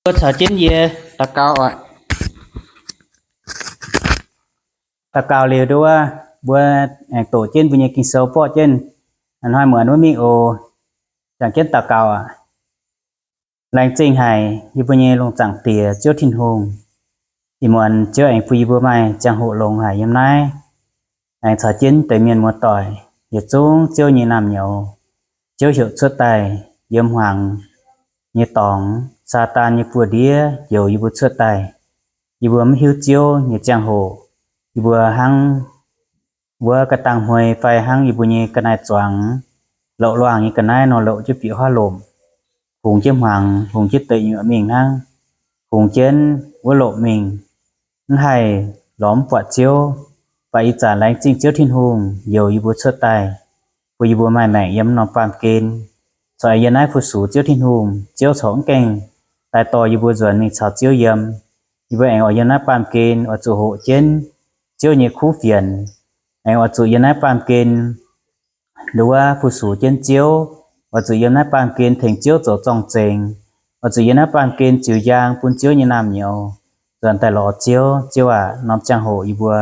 Mbuo caux jienv yie daux gaux oc. Daux gaux liuz nduov, mbuo aengx doqc jienv mbuo nyei Ging-Sou borqv jienv. Hnoi-muonz wuov mingh oc. Jangx jienv daux gaux aqv. Laengz zingh haic yie mbuo nyei lungh zaangc Diex Ziouv Tin-Hungh. Ih muonz Ziouv aengx bun yie mbuo maaih ziangh hoc longx haic yiem naaiv, aengx caux jienv deix mienh muoz-doic yietc zungv Ziouv nyei naamh nyouz, Ziouv heuc cuotv daaih yiem hmuangx nyei dorngx, Saadaan nyei buoz-ndiev njoux yie mbuo cuotv daaih. Yie mbuo mv hiuv Ziouv nyei ziangh hoc, yie mbuo hnangv wuov ga'dangh hmui fai hnangv yie mbuo nyei ga'naaiv zuangx louc luangh nyei ga'naaiv nor louc jienv bieqc huaav lomc, hungx jienv hmuangx, hungx jienv deic nyuoqc mingh hnangv, hungx jienv wuov lomc mingh, mv haih lorz mv buatc Ziouv. Mv baac ih zanc laengz zingh Ziouv Tin-Hungh njoux yie mbuo cuotv daaih, bun yie mbuo maaih maengc yiem norm baamh gen, corc yiem naaiv fu-sux Ziouv Tin-Hungh. Ziouv corc mv gaengh daaih dorh yie mbuo nzuonx mingh caux Ziouv yiem. Yie mbuo aengx oix yiem naaiv baamh gen oix zuqc hoqc jienv Ziouv nyei kuv fienx, aengx oix zuqc yiem naaiv baamh gen nduov fu-sux jienv Ziouv, oix zuqc yiem naaiv baamh gen tengx Ziouv zoux zorng-zengx, oix zuqc yiem naaiv baamh gen ziux njang bun Ziouv nyei naamh nyouz nzuonx daaih lorz Ziouv. Ziouv aac, norm ziangh hoc yie mbuo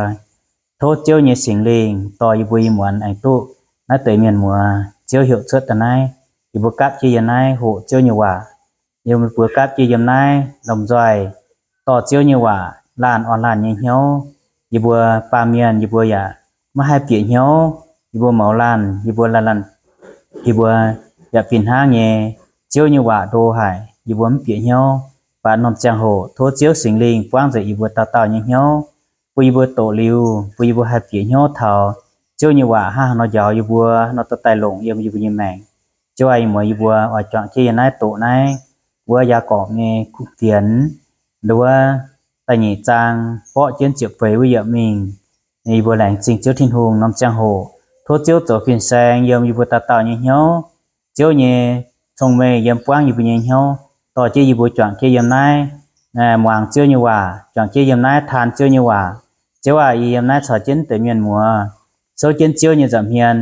tov Ziouv nyei Singx Lingh dorh yie mbuo ih muonz aengx duqv naaiv deix mienh muoz Ziouv heuc cuotv daaih naaiv. Yie mbuo gapv jienv yiem naaiv hoqc Ziouv nyei waac. Yie mbuo gapv jienv yiem naaiv lomh nzoih dorh Ziouv nyei waac laanh orn laanh nyei hnyouv. Yie mbuo baamh mienh yie mbuo yaac maiv haih bieqc hnyouv. Yie mbuo mouz laanh, yie mbuo laanh laanh, yie mbuo yaac fih hnangv nyei. Ziouv nyei waac ndo haic, yie mbuo mv bieqc hnyouv. Mv baac norm ziangh hoc tov Ziouv Singx Lingh buangv nzengc yie mbuo dauh dauh nyei hnyouv, bun yie mbuo doqc liuz, bun yie mbuo haih bieqc hnyouv taux Ziouv nyei waac hnangv haaix nor njaaux yie mbuo, nor dorh daaih longc yiem yie mbuo nyei maengc. Ziouv aac, ih muonz yie mbuo oix juangc jienv yiem naaiv doqc naaiv wuov Yaagorpc nyei fienx, nduov da'nyeic zaang borqv jienv ziepc feix wuov yiemc mingh. Yie mbuo laengz zingh Ziouv Tin-Hungh norm ziangh hoc. Tov Ziouv zoux fin-saeng yiem yie mbuo dauh dauh nyei hnyouv. Ziouv nyei cong-mengh yiem buangv yie mbuo nyei hnyouv, dorh jienv yie mbuo juangc jienv yiem naaiv muangx Ziouv nyei waac, juangc jienv yiem naaiv taan Ziouv nyei waac. Ziouv aac, yie yiem naaiv caux jienv deix mienh muoz souv jienv Ziouv nyei nza'hmien.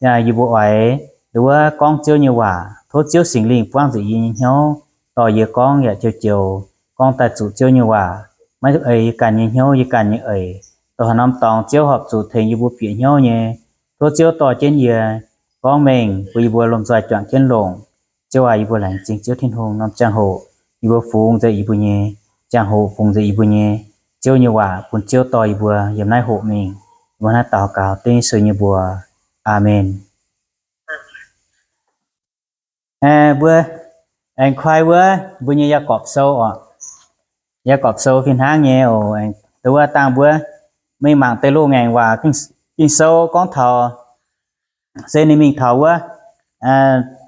Yie mbuo oix nduov gorngv Ziouv nyei waac. Tov Ziouv Singx Lingh buangv nzengc yie nyei hnyouv, dorh yie gorngv yaac joux-joux gorngv daaih zuqc Ziouv nyei waac. Maiv ei yie ganh nyei hnyouv, yie ganh nyei eix. Dongh haaix norm dorngx Ziouv horpc zuqc tengx yie mbuo bieqc hnyouv nyei. Tov Ziouv dorh jienv yie gorngv mengh bun yie mbuo lomh nzoih juangc jienv longc. Ziouv aac, yie mbuo laengz zingh Ziouv Tin-Hungh norm ziangh hoc yie mbuo fungx nzengc yie mbuo nyei, ziangh hoc fungx nzengc yie mbuo nyei Ziouv nyei waac bun Ziouv dorh yie mbuo yiem naaiv hoqc mingh. Yie mbuo naaiv daux gaux dengv Yesu nyei mbuox. Aamen. Mbuo aengx koi wuov mbuo nyei Yaagorpc Sou oc. Yaagorpc Sou fih hnangv nyei oc. Wuov dangh mbuo mingh mangc deix loz-ngaengc waac Ging-Sou gorngv taux, se ninh mingh taux wuov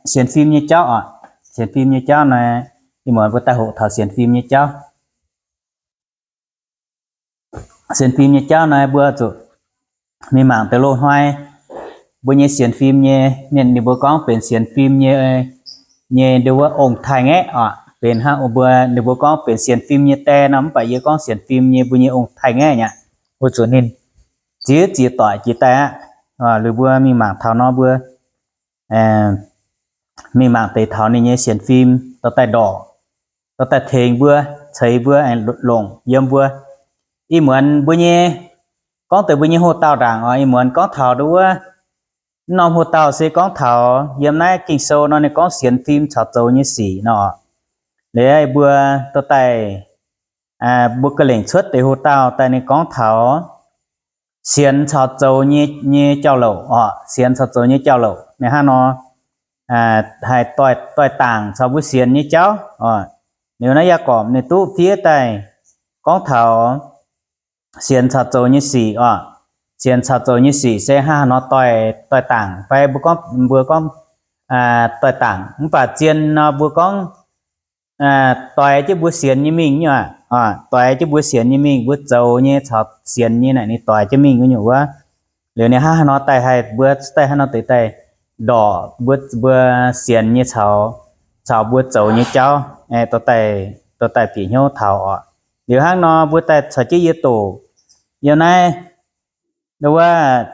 sienx fim nyei jauv oc. Sienx fim nyei jauv nor, ih muonz mbuo daaih hoqc taux sienx fim nyei jauv. Sienx fim nyei jauv nor, mbuo zuqc mingh mangc deix loz-hnoi mbuo nyei sienx fim nyei, ninh mbuo gorngv benx sienx fim nyei, nyei nduov ong-taaix-ngaeqv oc. Benx hnangv mbuo, ninh mbuo gorngv benx sienx fim nyei die nor, mv baac yie gorngv sienx fim nyei mbuo nyei ong-taaix-ngaeqv aqv. Weic zuqc ninh ziex ziex doic jiex daaih aqv. Liuz mbuo mingh mangc taux nor mbuo mingh mangc deix taux ninh nyei sienx fim dorh daaih ndorqc, dorh daaih tengx mbuo, ceix mbuo, aengx longc yiem mbuo. Ih muonz mbuo nyei, gorngv deix mbuo nyei hoc-dauh ndaangc oc. Ih muonz gorngv taux nduov wuov, mv norm hoc-dauh se gorngv taux yiem naaiv Ging-Sou nor ninh gorngv sienx fim caux zoux nyei sic nor. Liuz mbuo dorh daaih, mbuo ga'lengc cuotv deix hoc-dauh daaih ninh gorngv taux sienx caux zoux nyei, nyei jauv-louc oc. Sienx caux zoux nyei jauv-louc ninh hnangv nor haih doix, doix-daangc caux mbuo sienx nyei jauv oc. Liuz naaiv Yaagorpc ninh duqv fiev daaih gorngv taux sienx caux zoux nyei sic oc. Sienx caux zoux nyei sic se hnangv haaix nor doix, doix-daangc fai mbuo gorngv, mbuo gorngv doix-daangc. Mv baac zien nor mbuo gorngv doix jienv mbuo sienx nyei mingh nyei oc. Doix jienv mbuo sienx nyei mingh, mbuo zoux nyei caux sienx nyei naaic ninh doix jienv mingh wuov nyungc wuov. Liuz ninh hnangv haaix nor daaih haih mbuo daaih hnangv haaix nor deix daaih ndorqc mbuo, mbuo sienx nyei caux, caux mbuo zoux nyei jauv, dorh daaih, dorh daaih bieqc hnyouv taux oc. Liuz hnangv nor mbuo daaih caux jienv yie doqc yiem naaiv, nduov wuov,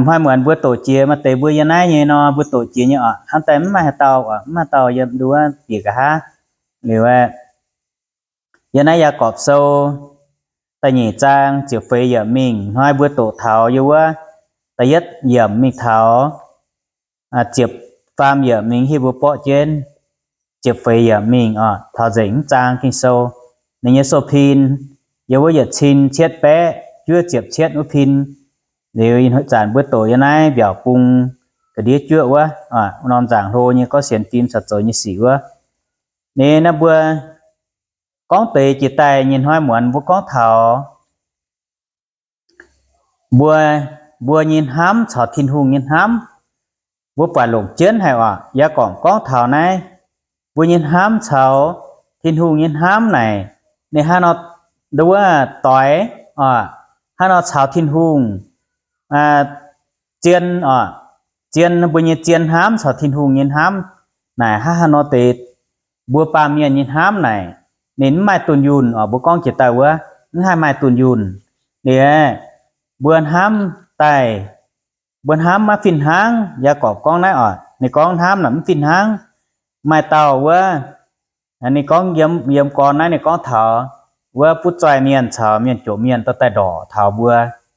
hnoi muonz mbuo doqc jiex maaih deix mbuo yiem naaiv nyei nor mbuo doqc jiex nyei oc. Hnamv daaih mv maaih haaix dauh oc, mv maaih dauh yiem nduov wuov bieqc nqa'haav. Liuz aeqv, yiem naaiv Yaagorpc Sou da'nyeic zaang ziepc feix yiemc mingh hnoi mbuo doqc taux yiem wuov da'yietv yiemc mingh taux ziepc faam yiemc mingh, hiuv mbuo borqv jienv ziepc feix yiemc mingh oc, taux nzengc mv zaang Ging-Sou. Ninh nyei sou-pin yiem wuov yietc cin cietv baeqv juov ziepc cietv wuov pin. Liuz ih zanc mbuo doqc yiem naaiv mbiaauc bung ga'ndiev juoqv wuov, norm nzaangc hlo nyei gorngv sienx fim caux zoux nyei sic wuov. Ninh naaiv mbuo gorngv deix jiex daaih nyei hnoi muonz mbuo gorngv taux mbuo, mbuo nyei hnamv caux Tin-Hungh nyei hnamv, mbuo buatc longc jienv haic oc. Yaagorpc gorngv taux naaiv, mbuo nyei hnamv caux Tin-Hungh nyei hnamv naaic, ninh hnangv nor, nduov doix oc, hnangv nor caux Tin-Hungh zien oc, zien, mbuo nyei zien hnamv caux Tin-Hungh nyei hnamv naaic hnangv haaix nor deix, mbuo baamh mienh nyei hnamv naaic, ninh mv maaih dunh yunh oc. Mbuo gorngv jiex daaih wuov, mv haih maaih dunh yunh. Liuz aeqv, mbuo hnamv daaih, mbuo hnamv maiv fih-hnangv. Yaagorpc gorngv naaiv oc, ninh gorngv hnamv naaic mv fih-hnangv. Maaih dauh wuov, ninh gorngv yiem, yiem gorn naaiv ninh gorngv taux wuov butv zoih mienh caux mienh jomc mienh dorh daaih ndorqc taux mbuo,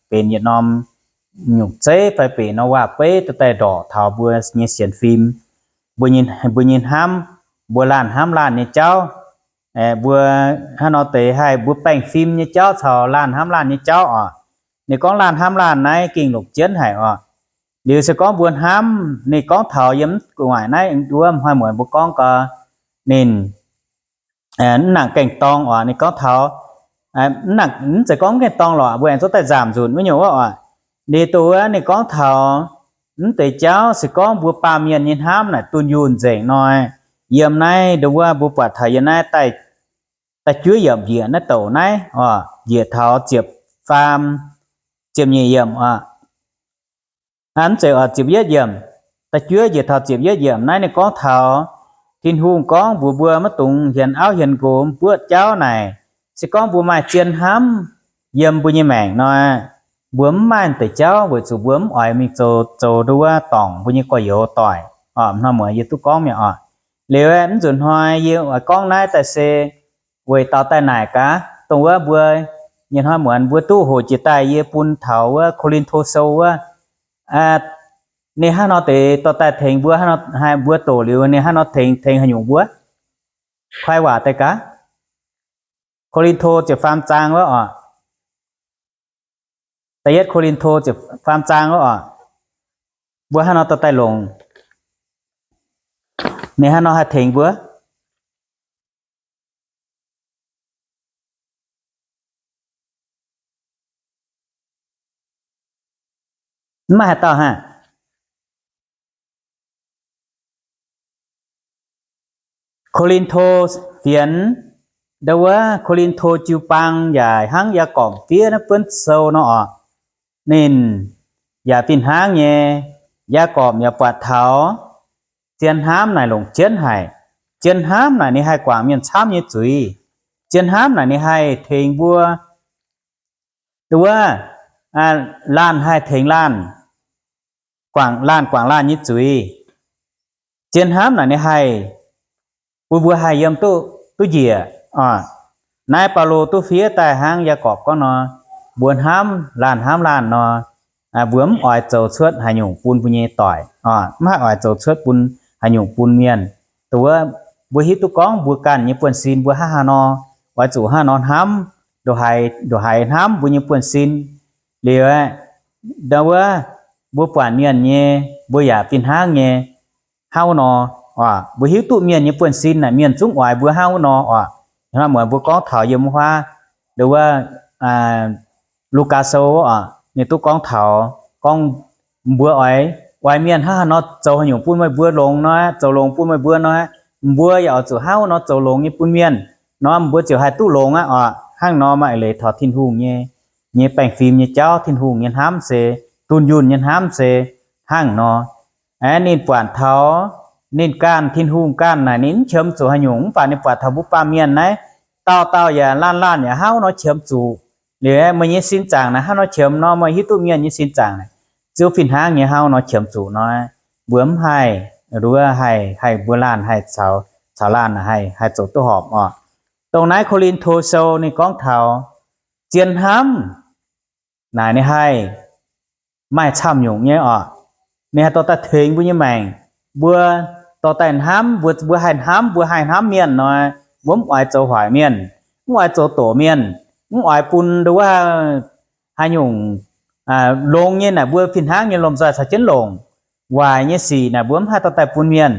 benx yietc norm nyungc zeiv fai benx norm waac-beiv dorh daaih ndorqc taux mbuo nyei sienx fim, mbuo nyei, mbuo nyei hnamv, mbuo laanh hnamv laanh nyei jauv. Mbuo hnangv nor deix haih mbuo baengh fim nyei jauv caux laanh hnamv laanh nyei jauv oc. Ninh gorngv laanh hnamv laanh naaiv gengh longc jienv haic oc. Liuz se gorngv mbuo hnamv, ninh gorngv taux yiem gu'nguaaic naaiv wuov hnoi muonz mbuo gorngv gau, ninh mv nangc gaengh dorng oc. Ninh gorngv taux, mv nangc, mv zeiz gorngv mv gaengh dorng lorqc, mbuo aengx zorqv daaih nzamc nzunc wuov nyungc wuov oc. Ninh dongh wuov ninh gorngv taux mv deix jauv se gorngv mbuo baamh mienh nyei hnamv naaic dunh yunh nzengc nor, yiem naaiv dongh wuov mbuo buatc taux yiem naaiv daaih, da'juov yiemc njiec naaiv douc naaiv oc, njiec taux ziepc faam, ziepc nyeic yiemc oc. Mv zeiz oc, ziepc yietv yiemc, da'juov njiec taux ziepc yietv yiemc naaiv ninh gorngv taux Tin-Hungh gorngv mbuox mbuo maiv dungx hienx auv hienx nqox mbuoqv jauv naaic, se gorngv mbuo maaih zien hnamv yiem mbuo nyei maengc nor, mbuo mv maaih deix jauv weic zuqc mbuo mv oix mingh zoux, zoux nduov wuov dorngc mbuo nyei gorx-youz doic oc. Hnoi muonz yie duqv gorngv mi'aqv oc. Liuz mv nzunc hnoi yie oix gorngv naaiv daaih se weic dauh daaih naaic gaax, dongh wuov mbuo nyei hnoi muonz mbuo duqv hoqc jiex daaih yie bun taux wuov Ko^lin^to Sou wuov, ninh hnangv nor deix dorh daaih tengx mbuo, hnangv nor haih mbuo doqc liuz ninh hnangv nor tengx, tengx haaix nyungc mbuo? Koi waac daaih gaax. Ko^lin^to ziepc faam zaang wuov oc. Da'yietv Ko^lin^to ziepc faam zaang wuov oc. Mbuo hnangv nor dorh daaih longc, ninh hnangv nor haih tengx mbuo. Mv maaih haaix dauh haah? Ko^lin^to fienx, ndau wuov Ko^lin^to jiu-baang yaac hnangv Yaagorpc fiev naaiv buonv sou nor oc. Ninh yaac fih hnangv nyei, Yaagorpc yaac buatc taux zien hnamv naaic longc jienv haic. Zien hnamv naaic ninh haih guangc mienh camv nyei zuiz. Zien hnamv naaic ninh haih tengx mbuo, ndau wuov, laanh haih tengx laanh, guangc laanh guangc laanh nyei zuiz. Zien hnamv naaic ninh haih bun mbuo haih yiem duqv, duqv njiec oc. Naaiv Baulo duqv fiev daaih hnangv Yaagorpc gorngv nor, mbuo hnamv laanh hnamv laanh nor, mbuo mv oix zoux cuotv haaix nyungc bun mbuo nyei doic oc, mv haih oix zoux cuotv bun haaix nyungc bun mienh. Dongh wuov, mbuo hiuv duqv gorngv mbuo ganh nyei buonv-sin mbuo hnangv haaix nor, oix zuqc hnangv haaix nor hnamv, ndongc haaix, ndongc haaix hnamv mbuo nyei buonv-sin. Liuz aeqv, ndau wuov, mbuo buatc mienh nyei, mbuo yaac fih hnangv nyei hnangv wuov nor oc. Mbuo hiuv duqv mienh nyei buonv-sin naaic mienh zungv oix mbuo hnangv wuov nor oc. Hnangv muonz mbuo gorngv taux yiem wuov, ndau wuov, Lugaa Sou oc, ninh duqv gorngv taux gorngv mbuo oix, oix mienh hnangv haaix nor zoux haaix nyungc bun meih mbuo longx nor, zoux longx bun meih mbuo nor, mbuo yaac oix zuqc hnangv wuov nor zoux longx nyei bun mienh nor, mbuo ziouc haih duqv longx aqv oc. Hnangv nor maaih eix leiz taux Tin-Hungh nyei, nyei baengh fim nyei jauv, Tin-Hungh nyei hnamv se, dunh yunh nyei hnamv se hnangv nor. Aeqv, ninh buatc taux ninh ganh, Tin-Hungh ganh naaic ninh mv qiemx zuqc haaix nyungc, mv baac ninh buatc taux mbuo baamh mienh naaiv, dauh dauh yaac laanh laanh yaac hnangv wuov nor qiemx zuqc. Liuz meih nyei sin zaangc naaic hnangv nor qiemx nor, meih hiuv duqv mienh nyei sin zaangc naaic ziouc fih hnangv nyei hnangv wuov nor qiemx zuqc nor, mbuo mv haih, nduov haih, haih mbuo laanh haih caux caux laanh naaic haih, haih zoux duqv horpc oc. Dongh naaiv Ko^lin^to Sou ninh gorngv taux zien hnamv naaic ninh haih maaih camv nyungc nyei oc. Ninh haih dorh daaih tengx mbuo nyei maengc. Mbuo dorh daaih hnamv, mbuo, mbuo haih hnamv, mbuo haih hnamv mienh nor, mbuo mv oix zoux hoic mienh, mv oix zoux doqc mienh, mv oix bun nduov haaix nyungc longx nyei naaic mbuo fih hnangv nyei lomh nzoih caux jienv longc. Waaic nyei sic naaic mbuo mv haih dorh daaih bun mienh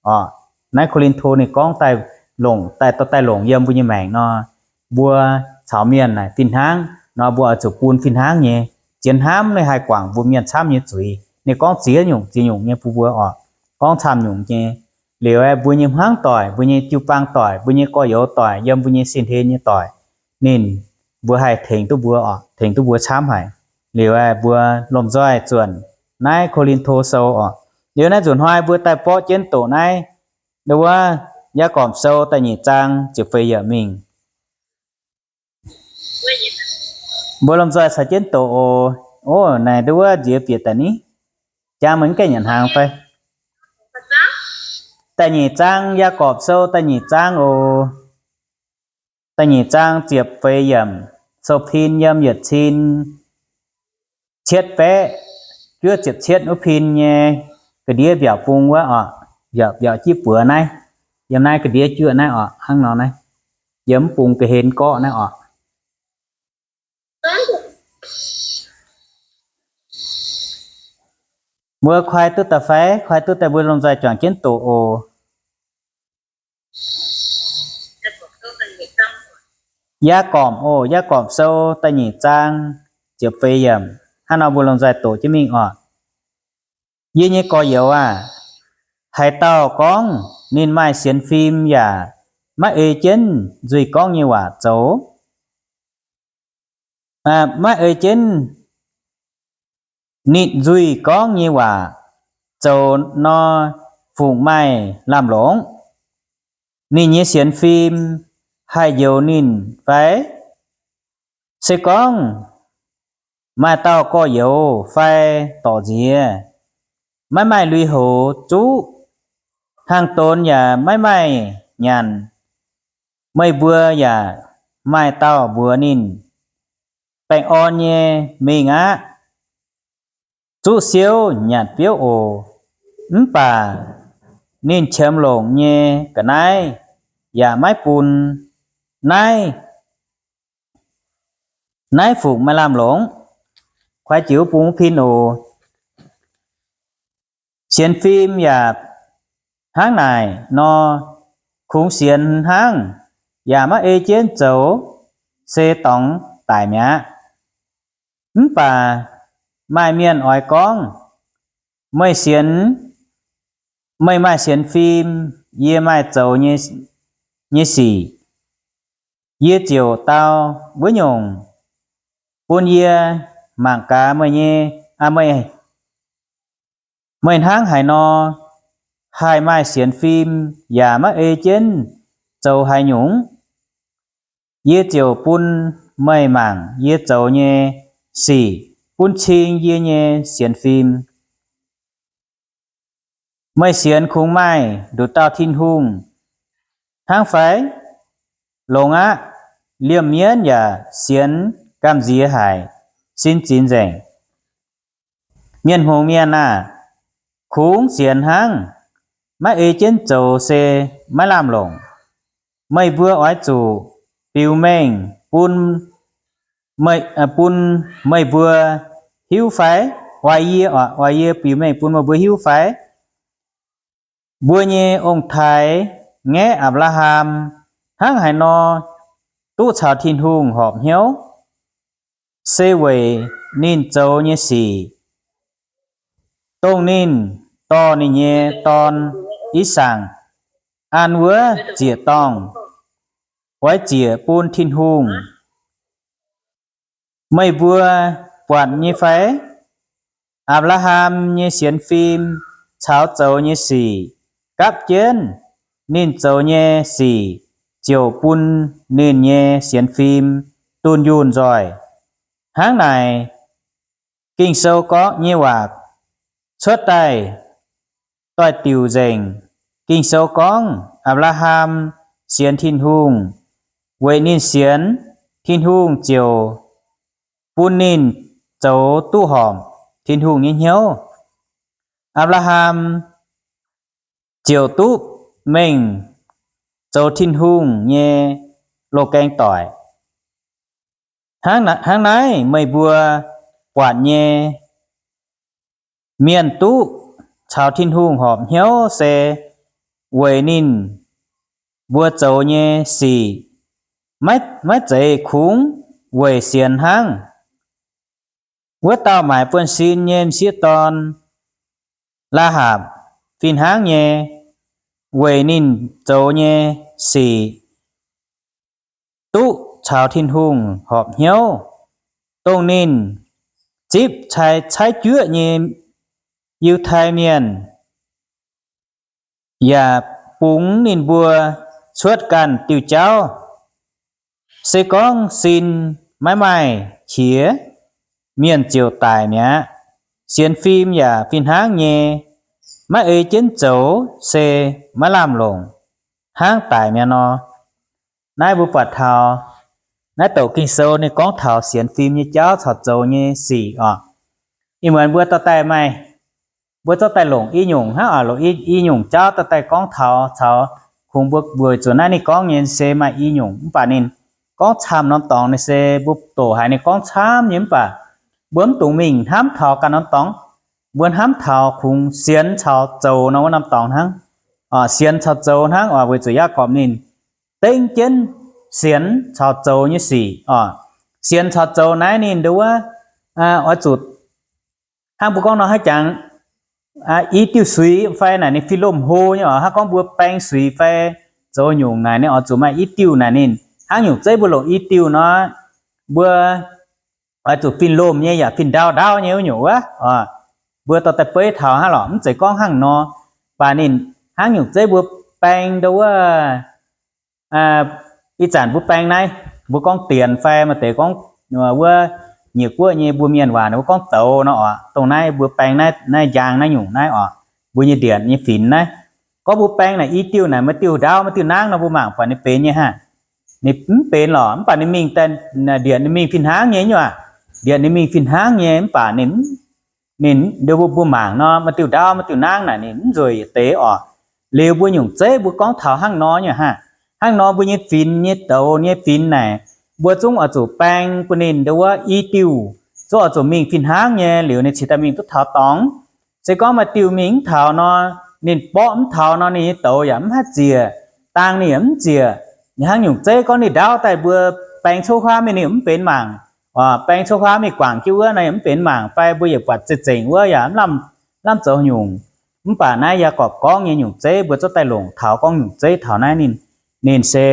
oc. Naaiv Ko^lin^to ninh gorngv daaih longc, daaih dorh daaih longc yiem mbuo nyei maengc nor, mbuo caux mienh naaic fih hnangv nor, mbuo oix zuqc bun fih hnangv nyei. Zien hnamv ninh haih guangc mbuo mienh camv nyei zuiz. Ninh gorngv ziex nyungc ziex nyungc nyei bun mbuo oc, gorngv camv nyungc nyei. Liuz aeqv, mbuo nyei hmuangv doic, mbuo nyei jiu-baang doic, mbuo nyei gorx-youz doic, yiem mbuo nyei sin-hlen nyei doic, ninh, mbuo haih tengx duqv mbuo oc, tengx duqv mbuo camv haic. Liuz aeqv, mbuo lomh nzoih zuonc naaiv Ko^lin^to Sou oc. Liuz naaiv nzunc hnoi mbuo daaih borqv jienv doqc naaiv, nduov Yaagorpc Sou da'nyeic zaang ziepc feix yiemc mingh. Mbuo lomh nzoih caux jienv doqc oc. Ov, naaic nduov nziex bieqc daaih ni, jangx meih mv gaengh nyanc hnaangx fai? Da'nyeic zaang, Yaagorpc Sou da'nyeic zaang oc. Da'nyeic zaang ziepc feix yiemc, sou pin yiem yietc cin cietv baeqv juov ziepc cietv wuov pin nyei ga'ndiev mbiaauc bung wuov oc. Mbiaauc, mbiaauc jiv buoz naaiv, yiem naaiv ga'ndiev juov naaiv oc, hnangv nor naaiv, yiem mv bung ga'hlen gorqv naaiv oc. Mbuo koi duqv daaih fai? Koi duqv daaih mbuo lomh nzoih juangc jienv doqc oc. Yaagorpc oc, Yaagorpc Sou da'nyeic zaang ziepc feix yiemc. Hnangv nor mbuo lomh nzoih doqc jienv mingh oc. Yie nyei gorx-youz aah, haaix dauh gorngv ninh maaih sienx fim yaac maiv ei jienv nzuih gorngv nyei waac zoux, maiv ei jienv ninh nzuih gorngv nyei waac zoux nor, fungc maaih lamh longc? Ninh nyei sienx fim haih njoux ninh fai? Se gorngv maaih dauh gorx-youz fai dorc nziex maiv maaih lui-houx zuqv, hlang donx yaac maiv maaih nyanc, meih mbuo yaac maaih dauh mbuox ninh, baengh orn nyei mingh aqv. Zuqv siouv nyanc biouv oc. Mv baac ninh qiemx longc nyei ga'naaiv yaac maiv bun. Naaiv, naaiv fungc maaih lamh longc? Kuaaiv jiez wuov bung wuov pin oc. Sienx fim yaac hnangv naaic nor, kungx sienx hnangv yaac maiv ei jienv zoux, se dorngx daic mi'aqv. Mv baac maaih mienh oix gorngv, meih sienx, meih maaih sienx fim yie maaih zoux nyei, nyei sic, yie ziouc dau wuov nyungc bun yie mangc gaax meih nyei, aa, meih, meih hnangv haaix nor haih maaih sienx fim yaac maiv ei jienv zoux haaix nyungc. Yie ziouc bun meih mangc yie zoux nyei sic, bun cing yie nyei sienx fim. Meih sienx kungx maaih nduqc dauh Tin-Hungh hnangv fai? Longx aqv. Liemh mienv yaac sienx gamh nziex haic, sin zinx nzengc. Mienh hngongx mienh aah! Kungx sienx hnangv, maiv ei jienv zoux se maiv lamh longc. Meih mbuo oix zuqc biux mengh bun meih, bun meih mbuo hiuv fai? Oix yie, oix yie biux mengh bun meih mbuo hiuv fai? Mbuo nyei ong-taaix ngaeqv Apc^laa^ham hnangv haaix nor duqv caux Tin-Hungh horpc hnyouv, se weic ninh zoux nyei sic, dongh ninh dorh ninh nyei dorn, I^sakc, an wuov ziec-dorngh, oix ziec bun Tin-Hungh. Meih mbuo buatc nyei fai? Apc^laa^ham nyei sienx fim caux zoux nyei sic gapv jienv, ninh zoux nyei sic ziouc bun ninh nyei sienx fim dunh yunh nzoih. Hnangv naaic, Ging-Sou gorngv nyei waac cuotv daaih doix-diuc nzengc. Ging-Sou gorngv Apc^laa^ham sienx Tin-Hungh, weic ninh sienx, Tin-Hungh ziouc bun ninh zoux duqv horpc Tin-Hungh nyei hnyouv. Apc^laa^ham ziouc duqv mengh zoux Tin-Hungh nyei loz-gaeng doic. Hnangv naaiv meih mbuo buatc nyei, mienh duqv caux Tin-Hungh horpc hnyouv se weic ninh mbuo zoux nyei sic, maiv zeiz kungx weic sienx hnangv. Wuov dauh maaic buonv-sin nyei m'sieqv dorn, Laa^hapc, fih hnangv nyei, weic ninh zoux nyei sic duqv caux Tin-Hungh horpc hnyouv, dongh ninh zipv caix-caaiv juoqv nyei Yiutai Mienh, yaac bungx ninh mbuo cuotv ganh diuh jauv. Se gorngv sin maiv maaih qiex, mienh ziouc daic mi'aqv. Sienx fim yaac fih hnangv nyei, maiv ei jienv zoux se maiv lamh longc, hnangv daic mi'aqv nor. Naaiv mbuo buatc taux naaiv douc Ging-Sou ninh gorngv taux sienx fim nyei jauv caux zoux nyei sic oc. Ih muonz mbuo dorh daaih maaih, mbuo zorqv daaih longc i nyungc hnangv oc, longc i nyungc jauv dorh daaih gorngv taux caux kungx mbuo weic zuqc naaiv ninh gorngv nyei se maaih i nyungc, mv baac ninh gorngv camv norm dorngx ninh se mbuo doqc haiz ninh gorngv camv nyei, mv baac mbuo mv dungx mingh hnamv taux ganh norm dorngx. Mbuo hnamv taux kungx sienx caux zoux nor wuov norm dorngx hnangv. Sienx caux zoux hnangv oc, weic zuqc Yaagorpc ninh dengv jienv sienx caux zoux nyei sic oc. Sienx caux zoux naaiv ninh nduov oix zuqc hnangv mbuo gorngv nor haaix jangx, i diuh suix fai naaic ninh fin-lomh hlo nyei oc. Hnangv gorngv mbuo baeng suix fai zoux nyungc naaic ninh oix zuqc maaih i diuh naaic ninh hnangv nyungc zeiv mbuo longc i diuh nor, mbuo oix zuqc fin-lomh nyei yaac fin-ndau ndau nyei wuov nyungc wuov oc. Mbuo dorh daaih beiv taux hnangv lorqc, mv zeiz gorngv hnangv nor, baac ninh hnangv nyungc zeiv mbuo baeng nduov wuov ih zanc mbuo baeng naaiv, mbuo gorngv dienx fai maaih deix gorngv wuov nyiec guoqv nyei mbuo mienh waac ninh mbuo gorngv douz nor oc. Dongh naaiv mbuo baeng naaiv, naaiv njang naaiv nyungc naaiv oc, mbuo nyei ndienc nyei finx naaiv. Gorngv mbuo baeng naaic i diuh naaic maaih diuh ndau maaih diuh nangv nor mbuo mangc buatc ninh benx nyei haah? Ninh mv benx lorqc, mv baac ninh mingh, ndienc ninh mingh fih hnangv nyei nyuaah. Ndienc ninh mingh fih hnangv nyei mv baac ninh, ninh mbuo mangc nor maaih diuh ndau maaih diuh nangv naaic ninh mv nzueic yietc deix oc. Liuz mbuo nyungc zeiv mbuo gorngv taux hnangv nor nyei haah? Hnangv nor mbuo nyei finx nyei douz nyei finx naaic, mbuo zungv oix zuqc baeng bun ninh nduov wuov i diuh, zungv oix zuqc mingh fih hnangv nyei liuz ninh cingx daaih mingh duqv taux dorngx. Se gorngv maaih diuh mingh mv taux nor, ninh mborqv mv taux nor ninh nyei douz yaac mv haih ziec, dang ninh yaac mv ziec. Hnangv nyungc zeiv gorngv ninh ndau daaih mbuo baeng cov huaav mingh ninh yaac mv benx mangc. Baeng cov huaav mingh guangc jienv wuov nor yaac mv benx mangc fai mbuo yietc buatc zeiv zengc wuov yaac mv lamh zoux nyungc. Mv baac naaiv Yaagorpc gorngv nyei nyungc zeiv mbuo zorqv daaih longc taux gorngv nyungc zeiv taux naaiv ninh, ninh se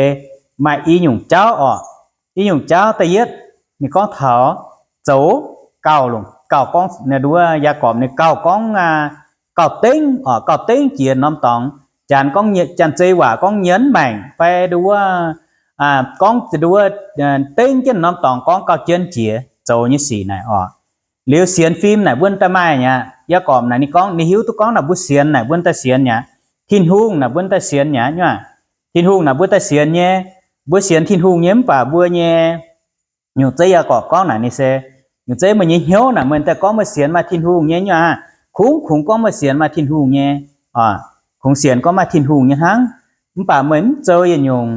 maaih i nyungc jauv oc. I nyungc jauv da'yietv ninh gorngv taux zoux gauh, gauh gorngv, nduov Yaagorpc ninh gauh gorngv, gauh dengv oc, gauh dengv jiex norm dorngx. Janx gorngv, janx-zei waac gorngv nyienz maengc fai nduov, gorngv nduov dengv jienv norm dorngx gorngv gauh jienv jiex zoux nyei sic naaic oc. Liuz sienx fim naaic mbuo daaih maaih mi'aqv. Yaagorpc naaic ninh gorngv ninh hiuv duqv gorngv naaic mbuo sienx naaic mbuo daaih sienx mi'aqv. Tin-Hungh naaic mbuo daaih sienx mi'aqv nyuaah. Tin-Hungh naaic mbuo daaih sienx nyei, mbuo sienx Tin-Hungh nyei mv baac mbuo nyei nyungc zeiv Yaagorpc gorngv naaic ninh se, nyungc zeiv meih nyei hnyouv naaic meih daaih gorngv meih sienx maaih Tin-Hungh nyei nyuaah. Kungx, kungx gorngv meih sienx maaih Tin-Hungh nyei, kungx sienx gorngv maaih Tin-Hungh nyei hnangv. Mv baac meih mv zoux yietc nyungc,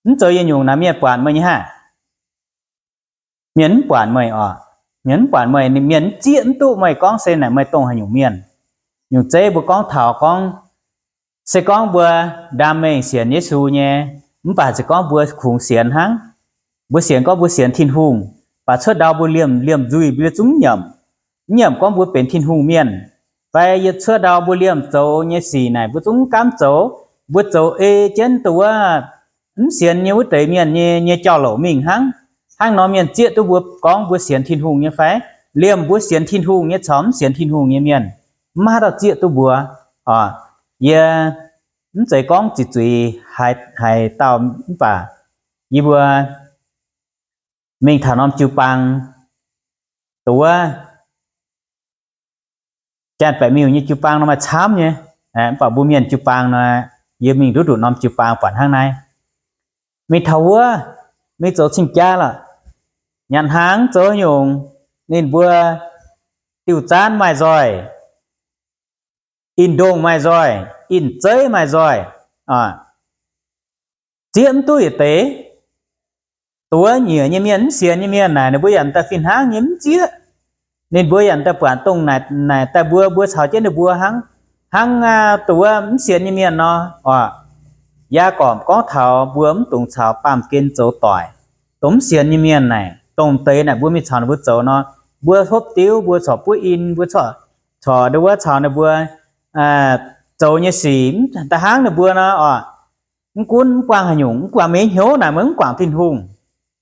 mv zoux yietc nyungc naaic mienh buatc meih nyei haah? Mienh mv buatc meih oc. Mienh mv buatc meih, mienh mv zieqv mv duqv meih gorngv se naaic meih dongh haaix nyungc mienh. Nyungc zeiv mbuo gorngv taux gorngv, se gorngv mbuo ndaam mengh sienx Yesu nyei, mv baac se gorngv mbuo kungx sienx hnangv. Mbuo sienx gorngv mbuo sienx Tin-Hungh, baac cuotv ndau mbuo liemh, liemh nzuih mbuo zungv nyiemc. Mv nyiemc gorngv mbuo benx Tin-Hungh mienh. Fai yietc cuotv ndau mbuo liemh zoux nyei sic naaic mbuo zungv mv gaamv zoux. Mbuo zoux ei jienv dongh wuov mv sienx nyei wuov deix mienh nyei, nyei jauv-louc mingh hnangv. Hnangv nor mienh zieqv duqv mbuo gorngv mbuo sienx Tin-Hungh nyei fai? Liemh mbuo sienx Tin-Hungh nyei caux mv sienx Tin-Hungh nyei mienh, mv maaih haaix dauh zieqv duqv mbuo oc. Yie mv zeiz gorngv ziqc zuiz haaix, haaix dauh mv baac yie mbuo mingh taux norm jiu-baang, dongh wuov janx-baeqc miuc nyei jiu-baang nor maaih camv nyei. Mv baac mbuo mienh jiu-baang nor, yie mingh nduqc nduqc norm jiu-baang buatc hnangv naaiv. Mingh taux wuov, mingh zoux cing-jaa lorqc, nyanc hnaangx zoux haaix nyungc, ninh mbuo diuh zaanv maaih nzoih, inh ndongh maaih nzoih, inh zeiv maaih nzoih, zieqv mv duqv yietc deix. Duqv nyiec nyei mienh, mv sienx nyei mienh naaic, ninh mbuo yaac daaih fih hnangv nyei mv zieqv. Ninh mbuo yaac daaih buatc dongh naaic daaih mbuo, mbuo caux jienv ninh mbuo hnangv, hnangv duqv mv sienx nyei mienh nor. Oc, Yaagorpc gorngv taux mbuo mv dungx caux baamh gen zoux doic. Dongh mv sienx nyei mienh naaic, dongh deix naaic mbuo mingh caux ninh mbuo zoux nor, mbuo hopv diuv, mbuo corc buov in, mbuo corc, corc nduov wuov caux ninh mbuo zoux nyei sic mv daaih hnangv ninh mbuo nor oc. Mv gunv mv buangh haaix nyungc, mv buangh mingh hnyouv naaic, mv guangc Tin-Hungh.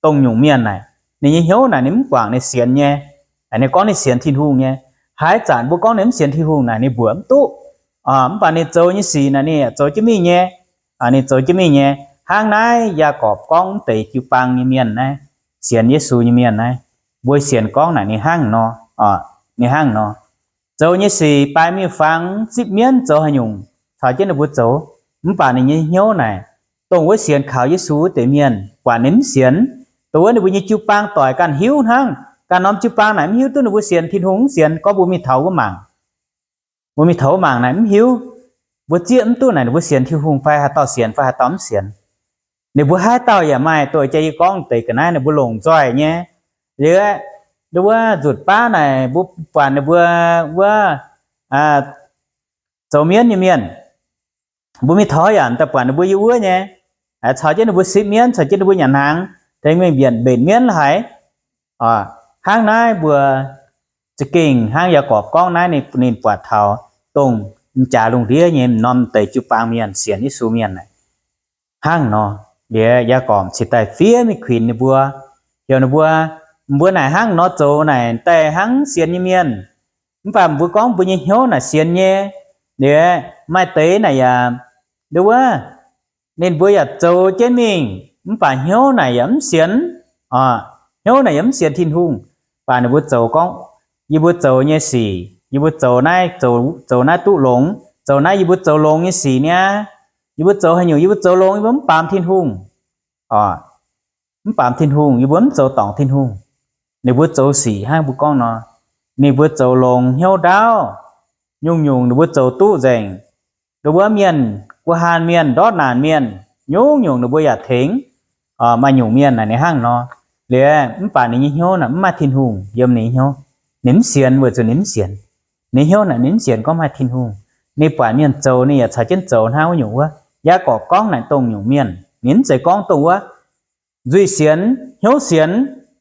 Dongh nyungc mienh naaic, ninh nyei hnyouv naaic ninh mv guangc ninh sienx nyei. Ninh gorngv ninh sienx Tin-Hungh nyei. Haaix zanc mbuo gorngv ninh mv sienx Tin-Hungh naaic, ninh mbuoqc mv duqv. Mv baac ninh zoux nyei sic naaic ninh yaac zoux jienv mingh nyei. Ninh zoux jienv mingh nyei. Hnangv naaiv Yaagorpc gorngv mv deix jiu-baang nyei mienh naaiv, sienx Yesu nyei mienh naaiv, mbuo sienx gorngv naaic ninh hnangv nor, ninh hnangv nor. Zoux nyei sic baaix miuc-fangx, zipv mienv, zoux haaix nyungc caux jienv ninh mbuo zoux. Mv baac ninh nyei hnyouv naaic, dongh wuov sienx kaux Yesu wuov deix mienh buatc ninh mv sienx. Dongh wuov ninh mbuo nyei jiu-baang doic ganh hiuv hnangv. Ganh norm jiu-baang naaic mv hiuv duqv ninh mbuo sienx Tin-Hungh mv sienx, gorngv mbuo mingh taux wuov mangc, mbuo mingh taux wuov mangc naaic mv hiuv. Mbuo zieqv mv duqv naaic ninh mbuo sienx Tin-Hungh fai haaix dauh sienx fai haaix dauh mv sienx. Ninh mbuo haaix dauh yaac maaih, doix jaa yie gorngv deix ga'naaiv ninh mbuo longc nzoih nyei. Liuz, nduov wuov nzutc baav naaic mbuo buatc ninh mbuo wuov zoux mienv nyei mienh, mbuo mingh taux yaac daaih buatc ninh mbuo yiem wuov nyei, caux jienv ninh mbuo sipv mienv, caux jienv ninh mbuo nyanc hnaangx, tengx mingh mbienc mbenc mienv la'haic. Hnangv naaiv mbuo za'gengh hnangv Yaagorpc gorngv naaiv, ninh buatc taux dongh m'jaax lungh ndiev nyei m'norm deix jiu-baang mienh, sienx Yesu mienh naaic, hnangv nor. Liuz Yaagorpc cingx daaih fiev mingh kuinx ninh mbuo, heuc ninh mbuo, mbuo naaic hnangv nor zoux naaic daaih hnangv sienx nyei mienh. Mv baac mbuo gorngv mbuo nyei hnyouv naaic sienx nyei. Liuz maaih deix naaic yaac, nduov wuov, ninh mbuo yaac zoux jienv mingh, mv baac hnyouv naaic yaac mv sienx. Hnyouv naaic yaac mv sienx Tin-Hungh. Mv baac ninh mbuo zoux gorngv, yie mbuo zoux nyei sic, yie mbuo zoux naaiv, zoux naaiv duqv longx, zoux naaiv yie mbuo zoux longx nyei sic niaa. Yie mbuo zoux haaix nyungc yie mbuo zoux longx, yie mbuo mv baamz Tin-Hungh. Mv baamz Tin-Hungh, yie mbuo mv zoux dorngc Tin-Hungh. Ninh mbuo zoux sic hnangv mbuo gorngv nor, ninh mbuo zoux longx hnyouv ndaauv, nyungc-nyungc ninh mbuo zoux duqv nzengc. Nduov wuov mienh, guh haanh mienh, ndortv naanc mienh, nyungc-nyungc ninh mbuo yaac tengx. Maaih nyungc mienh naaic ninh hnangv nor. Liuz mv baac ninh nyei hnyouv naaic mv maaih Tin-Hungh yiem ninh nyei hnyouv. Ninh mv sienx weic zuqc ninh mv sienx. Ninh hnyouv naaic ninh mv sienx gorngv maaih Tin-Hungh. Ninh buatc mienh zoux ninh yaac caux jienv zoux hnangv wuov nyungc wuov. Yaagorpc gorngv naaic dongh nyungc mienh, ninh mv zeiz gorngv dongh wuov nzuih sienx, hnyouv sienx,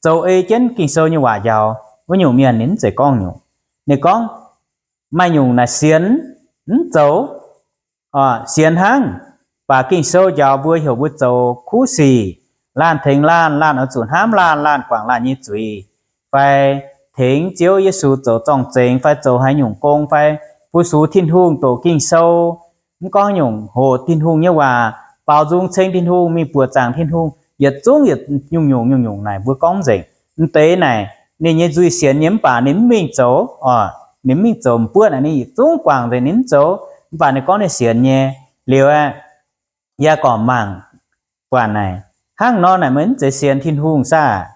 zoux ei jienv Ging-Sou nyei waac njaaux wuov nyungc mienh, ninh mv zeiz gorngv nyungc. Ninh gorngv maaih nyungc naaic sienx mv zoux, sienx hnangv, baac Ging-Sou njaaux mbuo heuc mbuo zoux kuv sic, laanh tengx laanh, laanh oix zuqc hnamv laanh, laanh guangc laanh nyei zuiz, fai tengx Ziouv Yesu zoux zorng-zengx, fai zoux haaix nyungc gong, fai fu-sux Tin-Hungh doqc Ging-Sou, mv gorngv nyungc hoqc Tin-Hungh nyei waac, baaux nzung ceng Tin-Hungh, mingh buoqc zaangc Tin-Hungh, yietc zungv yietc nyungc-nyungc nyungc-nyungc naaic mbuo gorngv nzengc. Mv deix naaic ninh nyei nzuih sienx nyei mv baac ninh mv mingh zoux oc. Ninh mv mingh zoux, m'buoqv naaic ninh yietc zungv guangc nzengc, ninh mv zoux, mv baac ninh gorngv ninh sienx nyei. Liuz aeqv, Yaagorpc mangc buatc naaic, hnangv nor naaic meih mv zeiz sienx Tin-Hungh saah?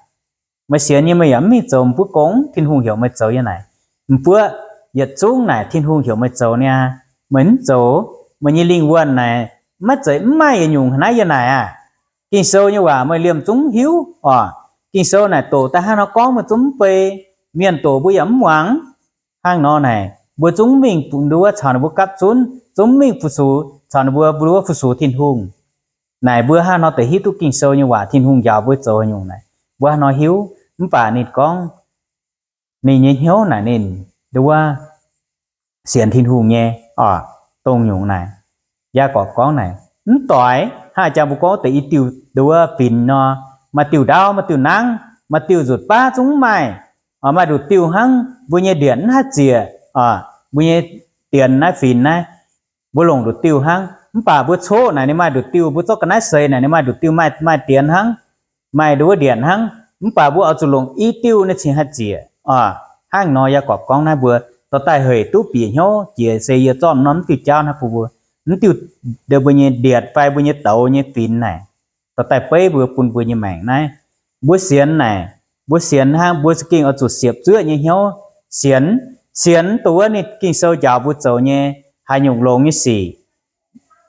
Meih sienx nyei meih yaac mv mingh zoux m'buoqv gong Tin-Hungh heuc meih zoux nyei naaic. M'buoqv yietc zungv naaic Tin-Hungh heuc meih zoux niaa, meih mv zoux, meih nyei lingh wuonh naaic maiv zeiz mv maaih yietc nyungc naaiv yie naaic aah. Ging-Sou nyei waac meih liemh zungv mv hiuv oc. Ging-Sou naaic doqc daaih hnangv nor gorngv meih zungv mv bei. Mienh doqc mbuo yaac mv muangx. Hnangv nor naaic mbuo zungv mv mingh nduov caux ninh mbuo gapv zunv, zungv mv mingh fu-sux caux ninh mbuo, mbuo nduov fu-sux Tin-Hungh. Naaic mbuo hnangv nor deix hiuv duqv Ging-Sou nyei waac, Tin-Hungh njaaux mbuo zoux haaix nyungc naaic, mbuo hnangv nor hiuv. Mv baac ninh gorngv ninh nyei hnyouv naaic ninh nduov sienx Tin-Hungh nyei oc, dongh nyungc naaic. Yaagorpc gorngv naaic, mv doix hnangv jang mbuo gorngv deix i diuh nduov finx nor, maaih diuh ndaauv, maaih diuh nangv, maaih diuh nzutc baav zungv mv maaih. Maaih nduqc diuh hnangv mbuo nyei ndienc mv haih ziec oc, mbuo nyei ndienc naaiv finx naaiv, mbuo longc nduqc diuh hnangv. Mv baac mbuo coqv naaic ninh maaih nduqc diuh, mbuo zorqv ga'naaiv seix naaic ninh maaih nduqc diuh, maaih, maaih ndienc hnangv, maaih nduov ndienc hnangv. Mv baac mbuo oix zuqc longc i diuh ninh cingx haih ziec oc. Hnangv nor Yaagorpc gorngv naaiv mbuo dorh daaih hec duqv bieqc hnyouv jiex se yie zorqv norm mv diuh jauv naaiv bun mbuo, mv diuh, mbuo nyei ndietc fai mbuo nyei douz nyei finx naaic, dorh daaih beiv mbuo bun mbuo nyei maengc naaiv. Mbuo sienx naaic, mbuo sienx hnangv mbuo za'gengh oix zuqc siepv zuoqv nyei hnyouv sienx. Sienx dongh wuov ninh Ging-Sou njaaux mbuo zoux nyei haaix nyungc longx nyei sic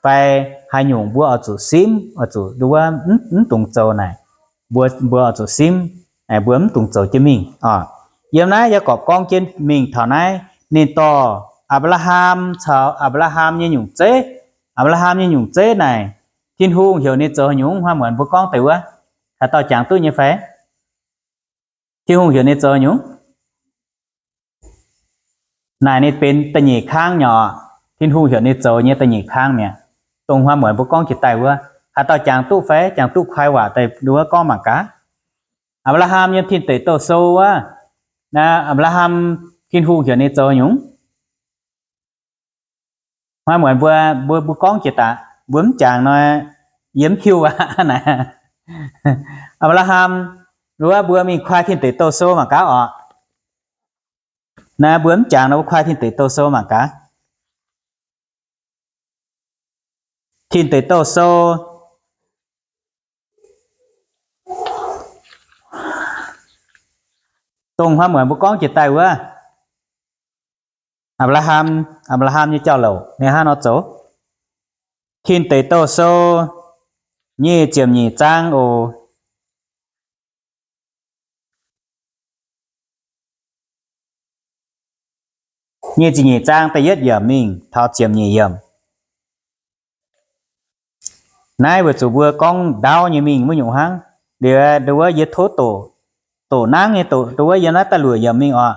fai haaix nyungc mbuo oix zuqc simv, oix zuqc nduov mv dungx zoux naaic, mbuo, mbuo oix zuqc simv, mbuo mv dungx zoux jienv mingh oc. Yiem naaiv Yaagorpc gorngv jienv mingh taux naaiv, ninh dorh Apc^laa^ham caux Apc^laa^ham nyei nyungc zeiv. Apc^laa^ham nyei nyungc zeiv naaic, Tin-Hungh heuc ninh zoux haaix nyungc? Hnoi muonz mbuo gorngv deix wuov, haaix dauh jangx duqv nyei fai? Tin-Hungh heuc ninh zoux haaix nyungc? Naaic ninh benx da'nyeic kangv nyei oc. Tin-Hungh heuc ninh zoux nyei da'nyeic kangv mi'aqv. Dongh hnoi muonz mbuo gorngv jiex daaih wuov, haaix dauh jangx duqv fai? Jangx duqv kuaai waac daaih nduov gorngv mangc gaax. Apc^laa^ham yiem Tin Deic Douh Sou wuov, Apc^laa^ham, Tin-Hungh heuc ninh zoux haaix nyungc? Hnoi muonz mbuo, mbuo, mbuo gorngv jiex daaih, mbuo mv jangx nor, yie mv hiuv aqv naaic. Apc^laa^ham, wuov mbuo mingh kuaai Tin Deic Douh Sou mangc gaax oc. Naaiv mbuo mv jangx nor, mbuo kuaai Tin Deic Douh Sou mangc gaax. Tin Deic Douh Sou, dongh hnoi muonz mbuo gorngv jiex daaih wuov, Apc^laa^ham, Apc^laa^ham nyei jauv-louc ninh hnangv nor zoux. Tin Deic Douh Sou nyic ziepc nyeic zaang oc. Nyic ziepc nyeic zaang da'yietv yiemc mingh taux ziepc nyeic yiemc. Naaiv weic zuqc mbuo gorngv ndaauv nyei mingh wuov nyungc hnangv. Liuz nduov yie tov doqc, doqc nangv nyei doqc nduov yie naaiv da'luoqc yiemc mingh oc.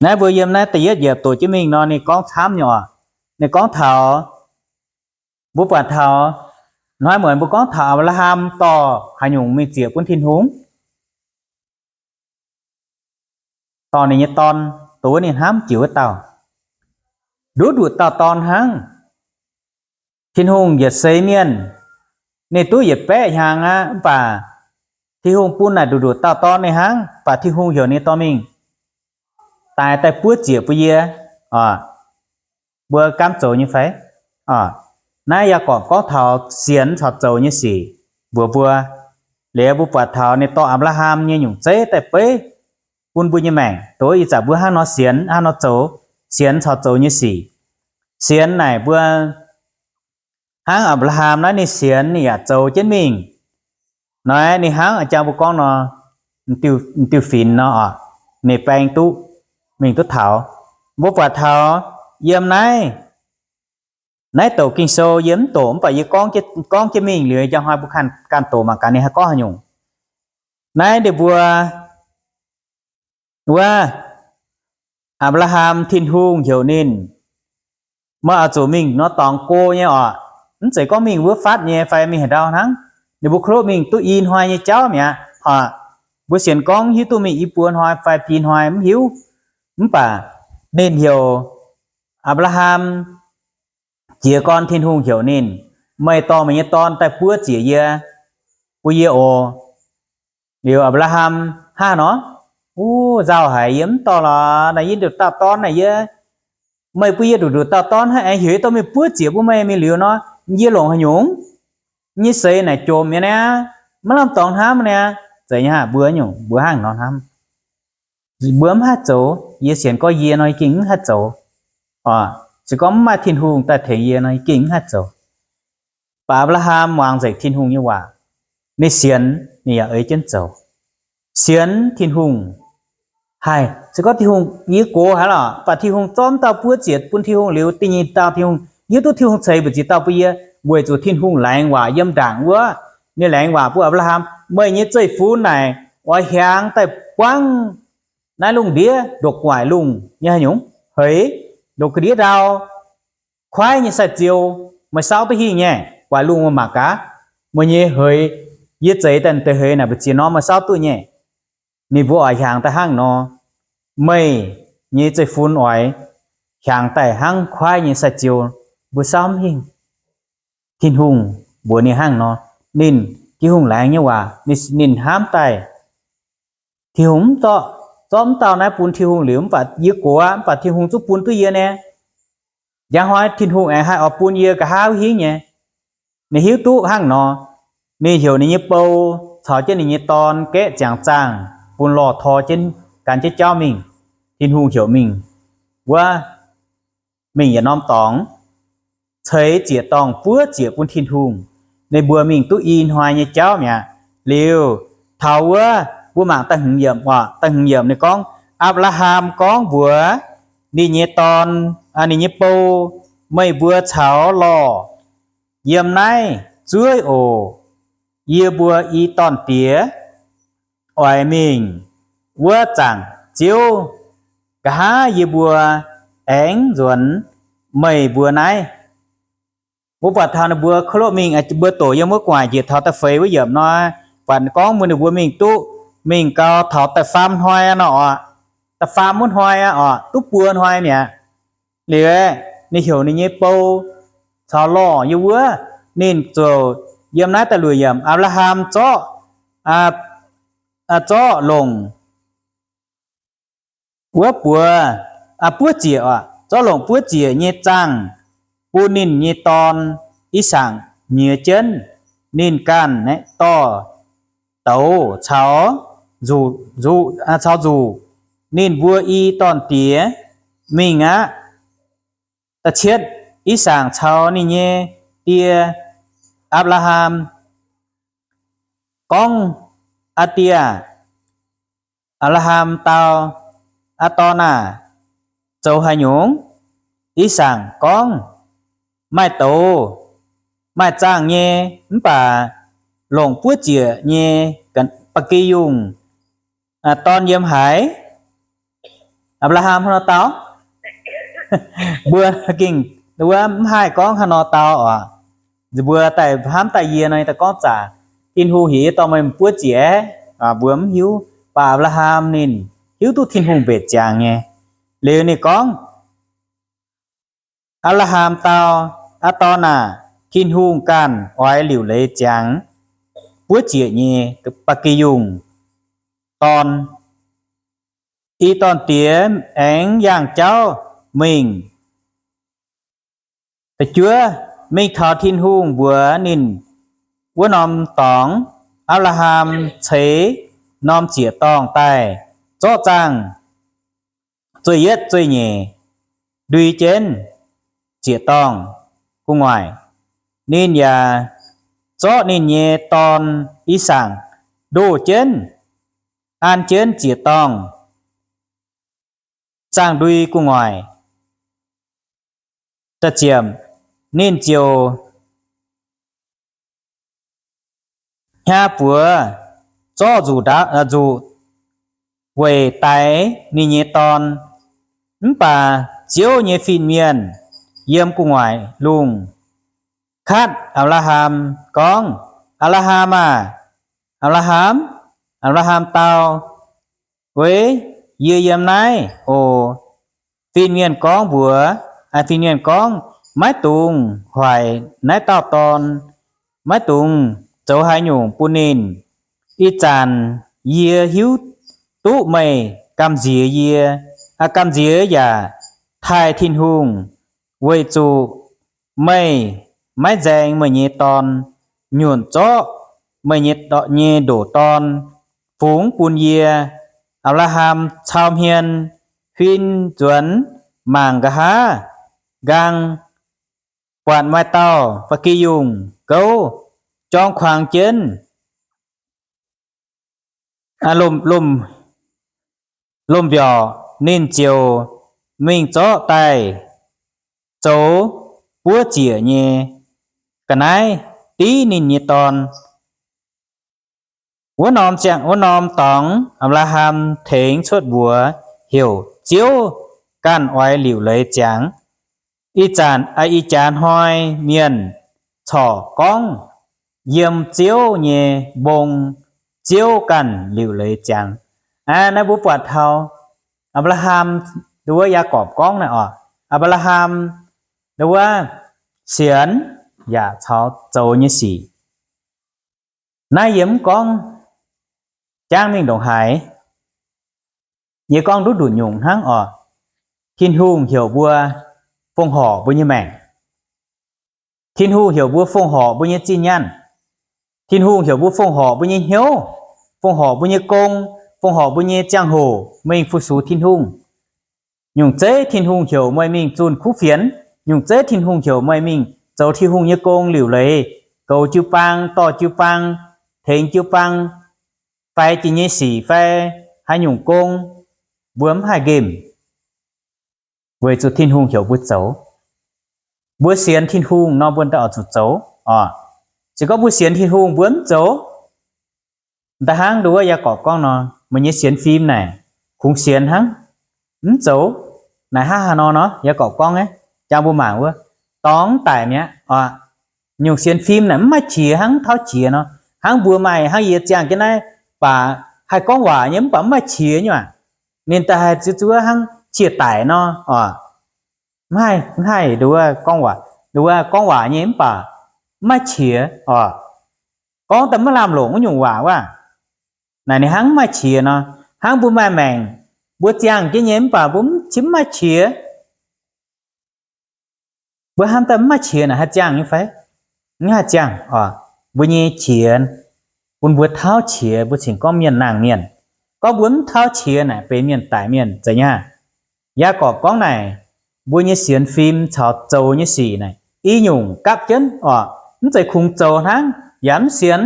Naaiv mbuo yiem naaiv da'yietv yiemc doqc jienv mingh nor ninh gorngv camv nyei oc. Ninh gorngv taux, mbuo buatc taux, hnoi muonz mbuo gorngv taux Apc^laa^ham dorh haaix nyungc mingh ziec bun Tin-Hungh? Dorh ninh nyei dorn, dongh wuov ninh hnamv jiex wuov dauh. Nduqc nduqc dauh dorn hnangv. Tin-Hungh yietc seix mienh, ninh duqv yietc baeqv hnyangx aqv, mv baac Tin-Hungh bun naaic nduqc nduqc dauh dorn ninh hnangv, mv baac Tin-Hungh heuc ninh dorh mingh daaih, daaih buov ziec bun yie. Mbuo gaamv zoux nyei fai? Naaiv Yaagorpc gorngv taux sienx caux zoux nyei sic mbuox mbuo. Liuz mbuo buatc taux ninh dorh Apc^laa^ham nyei nyungc zeiv daaih beiv bun mbuo nyei maengc. Dongh ih zanc mbuo hnangv nor sienx, hnangv nor zoux, sienx caux zoux nyei sic. Sienx naaic mbuo hnangv Apc^laa^ham naaiv ninh sienx ninh yaac zoux jienv mingh. Naaiv ninh hnangv a'jang mbuo gorngv nor, diuh finx nor, ninh baeng duqv, mingh duqv taux. Mbuo buatc taux yiem naaiv, naaiv douc Ging-Sou yie mv doqc, mv baac yie gorngv jienv mingh liuz, njang hnoi mbuo ganh doqc mangc gaax ninh haih gorngv haaix nyungc. Naaiv ninh mbuo wuov, Apc^laa^ham, Tin-Hungh heuc ninh, meih oix zuqc mingh nor dorngx go nyei oc. Mv zeiz gorngv mingh wuov fatv nyei fai mingh haaix ndau hnangv. Ninh mbuo klo mingh duqv i hnoi nyei jauv mi'aqv oc. Mbuo sienx gorngv hiuv duqv mingh i buo hnoi fai biei hnoi mv hiuv. Mv baac ninh heuc Apc^laa^ham jiez gorn, Tin-Hungh heuc ninh, meih dorh meih nyei dorn daaih buov ziec yie, bun yie oc. Liuz Apc^laa^ham hnangv nor, uv, nzauh haic, yie mv dorh lorqc. Naaiv yie nduqc dauh dorn naaic, yie, meih bun yie nduqc nduqc dauh dorn hnangv aengx heuc yie dorh mingh buov ziec bun meih mingh liuz nor, yie longc haaix nyungc? Yie nyei seix naaic jomc nyei niaa, maiv lamh dorngx hnamv niaa. Zeiz nyei hnangv, mbuo nyungc mbuo hnangv nor hnamv. Mbuo mv haih zoux, yie sienx gorngv yie nor gengh mv haih zoux. Se gorngv mv maaih Tin-Hungh daaih tengx yie nor, yie gengh mv haih zoux. Baac Apc^laa^ham muangx nzengc Tin-Hungh nyei waac. Ninh sienx, ninh yaac ei jienv zoux. Sienx Tin-Hungh. Haiz se gorngv Tin-Hungh, yie gox haic lorqc, baac Tin-Hungh zorqv mv dauh buov ziec bun Tin-Hungh liuz, da'nyeic dauh Tin-Hungh, yie duqv Tin-Hungh ceix mbu'ziex dauh bun yie, weic zuqc Tin-Hungh laengz waac yiem ndaangc wuov. Ninh laengz waac bun Apc^laa^ham, meih nyei zeiv-fun naaic oix hiaangx daaih buangv naaiv lungh ndiev ndongc gu'nguaaic lungh nyei haaix nyungc heix, ndongc ga'ndiev ndau, kuaaiv nyei sai-ziou, meih saauv duqv hingh nyei. Gu'nguaaic lungh meih mangc gaax, meih nyei heix Yie zeix daaih deix heix naaic mbu'ziex norm meih saauv duqv nyei. Ninh mbuo oix hiaangx daaih hnangv nor, meih nyei zeiv-fun oix hiaangx daaih hnangv kuaaiv nyei sai-ziou, mbuo saauv mv hingh. Tin-Hungh mbuox ninh hnangv nor, ninh, Tin-Hungh laengz nyei waac, ninh, ninh hnamv daaih. Tin-Hungh mv zorqv, zorqv mv dauh naaiv bun Tin-Hungh liuz, mv baac yie gox aqv, mv baac Tin-Hungh zungv bun duqv yie nyei. Njang hnoi Tin-Hungh aengx haih oix bun yie nqa'haav hingv nyei. Ninh hiuv duqv hnangv nor, ninh heuc ninh nyei bou caux jienv ninh nyei dorn gaeqv ziangx zaangh bun lorh tor jienv gan jienv jauv mingh. Tin-Hungh heuc mingh wuov, mingh yietc norm dorngx, ceix ziec-dorngh buov ziec bun Tin-Hungh. Ninh mbuo mingh duqv i hnoi nyei jauv mi'aqv. Liuz, taux wuov mbuo mangc da'hmz yiemc oc, da'hmz yiemc ninh gorngv, Apc^laa^ham gorngv mbuox ninh nyei dorn, ninh nyei bou, Meih mbuo caux lorh yiem naaiv zuov oc. Yie mbuo i dorn-diex oix mingh wuov zaangc Ziouv nqa'haav yie mbuo aengx nzuonx meih mbuo naaiv. Mbuo buatc taux ninh mbuo kov loqv mingh, mbuo doqc yiem wuov gu'nguaaic njiec taux da'feix wuov yiemc nor, buatc gorngv mbuo ninh mbuo mingh duqv, mingh gau taux da'faam hnoi nor oc. Da'faam wuov hnoi aqv oc, duqv buo hnoi mi'aqv. Liuz aeqv, ninh heuc ninh nyei bou caux lorh yiem wuov, ninh ziouc yiem naaiv da'luoqc yiemc, Apc^laa^ham zorqv, zorqv longc wuov buoz, buov ziec oc, zorqv longc buov ziec nyei zaangh bun ninh nyei dorn, I^sakc, nyiex jienv. Ninh ganh dorh douz caux nzuqc, caux nzuqc, ninh mbuo i dorn-diex mingh aqv. Da'cietv, I^sakc caux ninh nyei die, Apc^laa^ham, gorngv, Aa Die aah! Apc^laa^ham dau, Aa Dorn aah! Zoux haaix nyungc? I^sakc gorngv, Maaih douz, maaih zaangh nyei, mv baac longc buov ziec nyei ba'gi yungh dorn yiem haaix? Apc^laa^ham hnangv nor dau. Mbuo gengh wuov mv haih gorngv hnangv nor dau oc. Mbuo daaih hnamv daaih yie nor daaih gorngv zaqc, Tin-Hungh heuc yie dorh meih buov ziec aeqv, mbuo mv hiuv. Mv baac Apc^laa^ham ninh hiuv duqv Tin-Hungh mbenc ziangx nyei. Liuz ninh gorngv, Apc^laa^ham dau, Aa Dorn aah! Tin-Hungh ganh oix liuc leiz ziangx buov ziec nyei ba'gi yungh dorn. I dorn-diex aengx yangh jauv mingh. Da'juov, mingh taux Tin-Hungh mbuox ninh wuov norm dorngx, Apc^laa^ham ceix norm ziec-dorngh daaih zorqv zaangh zueih yietv zueih nyeic ndui jienv ziec-dorngh gu'nguaaic. Ninh yaac zorqv ninh nyei dorn, I^sakc, ndoh jienv, an jienv ziec-dorngh zaangh ndui gu'nguaaic. Ninh ziouc hnyaav buoz zorqv nzuqc weic daix ninh nyei dorn. Mv baac Ziouv nyei fin-mienh yiem gu'nguaaic lungh katv Apc^laa^ham gorngv, Apc^laa^ham aah! Apc^laa^ham! Apc^laa^ham dau, Weiv, yie yiem naaiv oc. Fin-mienh gorngv mbuox, fin-mienh gorngv, Maiv dungx hoic naaiv dauh dorn. Maiv dungx zoux haaix nyungc bun ninh. Ih zanc yie hiuv duqv meih gamh nziex yie, gamh nziex yaac taaih Tin-Hungh, weic zuqc meih maiv nzaeng meih nyei dorn, nyunc zorqv meih nyei ndoqc dorn fungx bun yie. Apc^laa^ham cau hmien huin nzuonx mangc nqa'haav nqaang, buatc maaih dauh ba'gi yungh gouv jorng kuangx jienv lomh mbiorqc. Ninh ziouc mingh zorqv daaih zoux buov ziec nyei ga'naaiv div ninh nyei dorn. Wuov norm ziangh, wuov norm dorngx Apc^laa^ham tengx cuotv mbuox heuc Ziouv ganh oix liuc leiz ziangx. Ih zanc, ih jaax hnoi mienh corc gorngv yiem Ziouv nyei mbong, Ziouv ganh liuc leiz ziangx. Naaiv mbuo buatc taux Apc^laa^ham, nduov Yaagorpc gorngv naaiv oc, Apc^laa^ham nduov sienx yaac caux zoux nyei sic. Naaiv yie mv gorngv jangv mingh ndongc haaix, yie gorngv nduqc nduqc nyungc hnangv oc. Tin-Hungh heuc mbuo fongc horc mbuo nyei maengc. Tin-Hungh heuc mbuo fongc horc mbuo nyei zinh nyaanh. Tin-Hungh heuc mbuo fongc horc mbuo nyei hnyouv, fongc horc mbuo nyei gong, fongc horc mbuo nyei ziangh hoc mingh fu-sux Tin-Hungh. Nyungc zeiv Tin-Hungh heuc meih mingh zunh kuv fienx, nyungc zeiv Tin-Hungh heuc meih mingh zoux Tin-Hungh nyei gong liuc leiz, goux jiu-baang, dorh jiu-baang, tengx jiu-baang, fai jiex nyei sic fai haaix nyungc gong, mbuo mv haih nqemh, weic zuqc Tin-Hungh heuc mbuo zoux. Mbuo sienx Tin-Hungh nor, mbuo daaih oix zuqc zoux oc. Se gorngv mbuo sienx Tin-Hungh mbuo mv zoux, da'hnangv nduov Yaagorpc gorngv nor, meih nyei sienx fim naaic kungx sienx hnangv, mv zoux. Naaic hnangv haaix nor nor, Yaagorpc gorngv, jangx mbuo mangc wuov, dorngx daic mi'aqv oc. Nyungc sienx fim naaic mv maaih qiex hnangv, mv tauv qiex nor. Hnangv mbuo maaih, hnangv yie ziangh jienv naaiv, baac haih gorngv waac nyei mv baac mv maaih qiex nyei aac. Ninh daaih haih zuov zuov hnangv qiex daic nor oc. Mv haih, mv haih nduov gorngv waac, nduov gorngv waac nyei mv baac mv maaih qiex oc. Gorngv daaih maiv lamh longc wuov nyungc waac wuov, naaic ninh hnangv mv maaih qiex nor. Hnangv mbuo maaih maengc, mbuo ziangh jienv nyei mv baac mbuo mv, mv maaih qiex. Mbuo hnamv daaih mv maaih qiex naaic haih ziangh nyei fai? Mv haih ziangh oc. Mbuo nyei qiex bun mbuo tauv qiex, mbuo cingx gorngv mienh nangh mienh. Gorngv mbuo mv tauv qiex naaic benx mienh daic mienh zeiz nyei aqv. Yaagorpc gorngv naaic, mbuo nyei sienx fim caux zoux nyei sic naaic i nyungc gapv jienv oc. Mv zeiz kungx zoux hnangv yaac mv sienx.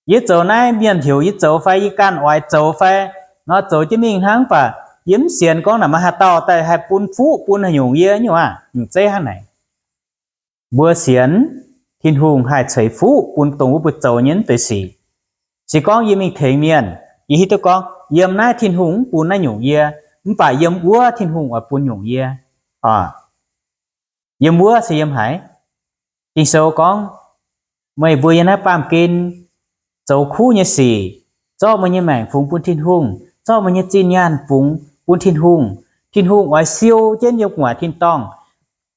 Yie zoux naaiv mienh heuc yie zoux fai yie ganh oix zoux fai nor zoux jienv mingh hnangv, mv baac yie mv sienx gorngv naaic maaih haaix dauh daaih haih bun fuqv bun haaix nyungc yie nyungc aac, nyungc zeiv hnangv naaic. Mbuo sienx Tin-Hungh haih ceix fuqv bun dongh wuov mbuo zoux nyei wuov deix sic. Se gorngv yie mingh tengx mienh, yie hiuv duqv gorngv yiem naaiv Tin-Hungh mv bun naaiv nyungc yie, mv baac yiem wuov Tin-Hungh oix bun nyungc yie. Yiem wuov se yiem haaix? Ging-Sou gorngv, meih mbuo yiem naaiv baamh gen zoux kuv nyei sic, zorqv meih nyei maengc fungx bun Tin-Hungh, zorqv meih nyei zinh nyaanh fungx bun Tin-Hungh. Tin-Hungh oix siou jienv yiem gu'nguaaic tin-dorngh,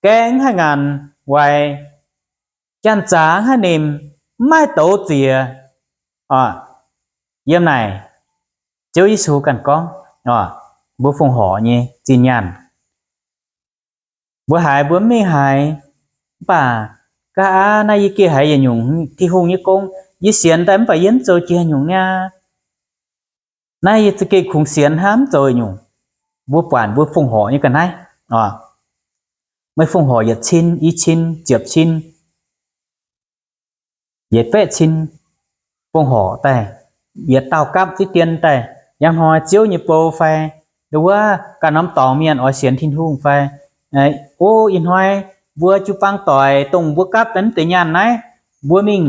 gaeng mv haih ngaanc waix, janx-zaax mv haih nimc, mv maaih douz ziex. Yiem naaic, Ziouv Yesu ganh gorngv, mbuo fongc horc nyei zinh nyaanh, mbuo haiz mbuo mv mingh haiz. Mv baac ga'naaiv yie geh haiz yietc nyungc Tin-Hungh nyei gong, yie sienx daaih mv baac yie mv zoux jiex nyungc niaa. Naaiv yie za'gengh kungx sienx hnangv, mv zoux nyungc. Mbuo buatc mbuo fongc horc nyei ga'naaiv, meih fongc horc yietc cin, i cin, ziepc cin, yietc baeqv cin, fongc horc daaih, yietc dauh gapv ziex dien daaih, njang hnoi Ziouv nyei bou fai, nduov wuov ganh norm dorngx mienh oix sienx Tin-Hungh fai, o, ih hnoi mbuo jiu-baang doic dongh mbuo gapv daaih mv deix nyaanh naaiv, mbuo mingh,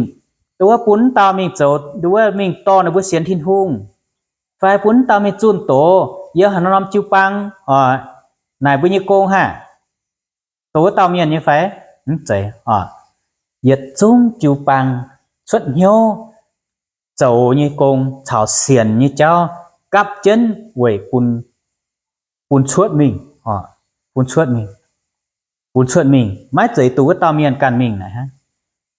nduov wuov bun mv dauh mingh zoux, nduov wuov mingh dorh ninh mbuo sienx Tin-Hungh, fai bun mv dauh mingh zunh doz yiem haaix norm jiu-baang, naaic mbuo nyei gong haah, dongh wuov dauh mienh nyei fai? Mv zeiz. Yietc zungv jiu-baang cuotv hnyouv zoux nyei gong caux sienx nyei jauv gapv jienv weic bun, bun cuotv mingh, bun cuotv mingh, bun cuotv mingh, maiv zeiz dongh wuov dauh mienh ganh mingh naaic hnangv.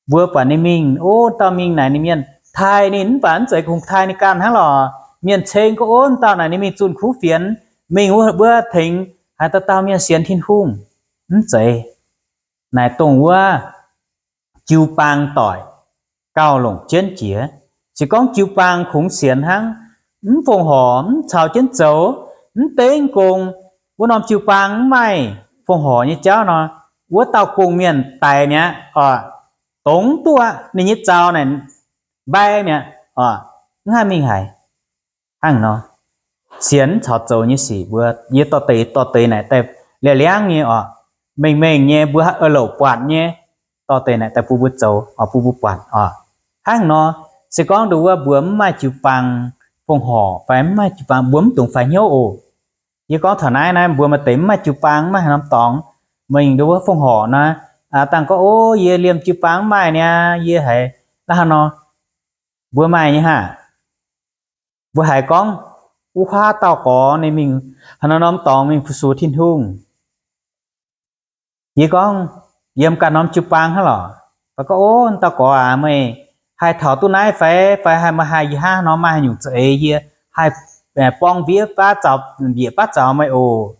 Mbuo buatc ninh mingh, o, dauh mingh naaic ninh mienh taaih ninh, mv baac mv zeiz kungx taaih ninh ganh hnangv lorqc. Mienh ceng gorngv, o, dauh naaic ninh mingh zunh kuv fienx, mingh wuov, wuov tengx haaix dauh dauh mienh sienx Tin-Hungh. Mv zeiz. Naaic dongh wuov jiu-baang doic gauh longc jienv jiex. Se gorngv jiu-baang kungx sienx hnangv, mv fongc horc, mv caux jienv zoux, mv dengv gong, wuov norm jiu-baang mv maaih fongc horc nyei jauv nor, wuov dauh gong-mienh daic mi'aqv oc. Dongz duqv aqv, ninh nyei zaux naaic mbai mi'aqv oc. Mv haih mingh haic. Hnangv nor, sienx caux zoux nyei sic mbuo, yie dorh deix dorh deix naaic daaih liangv liangv nyei oc, mengh mengh nyei mbuo haih louc buatc nyei, dorh deix naaic daaih bun mbuo zoux oc, bun mbuo buatc oc. Hnangv nor, se gorngv nduov wuov mbuo mv maaih jiu-baang fongc horc fai mv maaih jiu-baang, mbuo mv dungx faix hnyouv oc. Yie gorngv taux naaiv, naaiv mbuo maaih deix mv maaih jiu-baang, mv maaih haaix norm dorngx, mingh nduov wuov fongc horc naaiv, dangh gorngv, o, yie liemh jiu-baang mv maaih niaa, yie haiz Naaiv hnangv nor, mbuo maaih nyei haah? Mbuo haiz gorngv wuov huaav dauh gorx ninh mingh haaix norm dorngx mingh fu-sux Tin-Hungh. Yie gorngv, yiem ganh norm jiu-baang hnangv lorqc, mbuo gorngv, O, dauh gorx aac, meih haih taux duqv naaiv fai? Fai haih, meih haih yie hnangv nor maaih haaix nyungc za'eix yie haih borng mbieqc baav zaux, mbieqc baav zaux meih oc.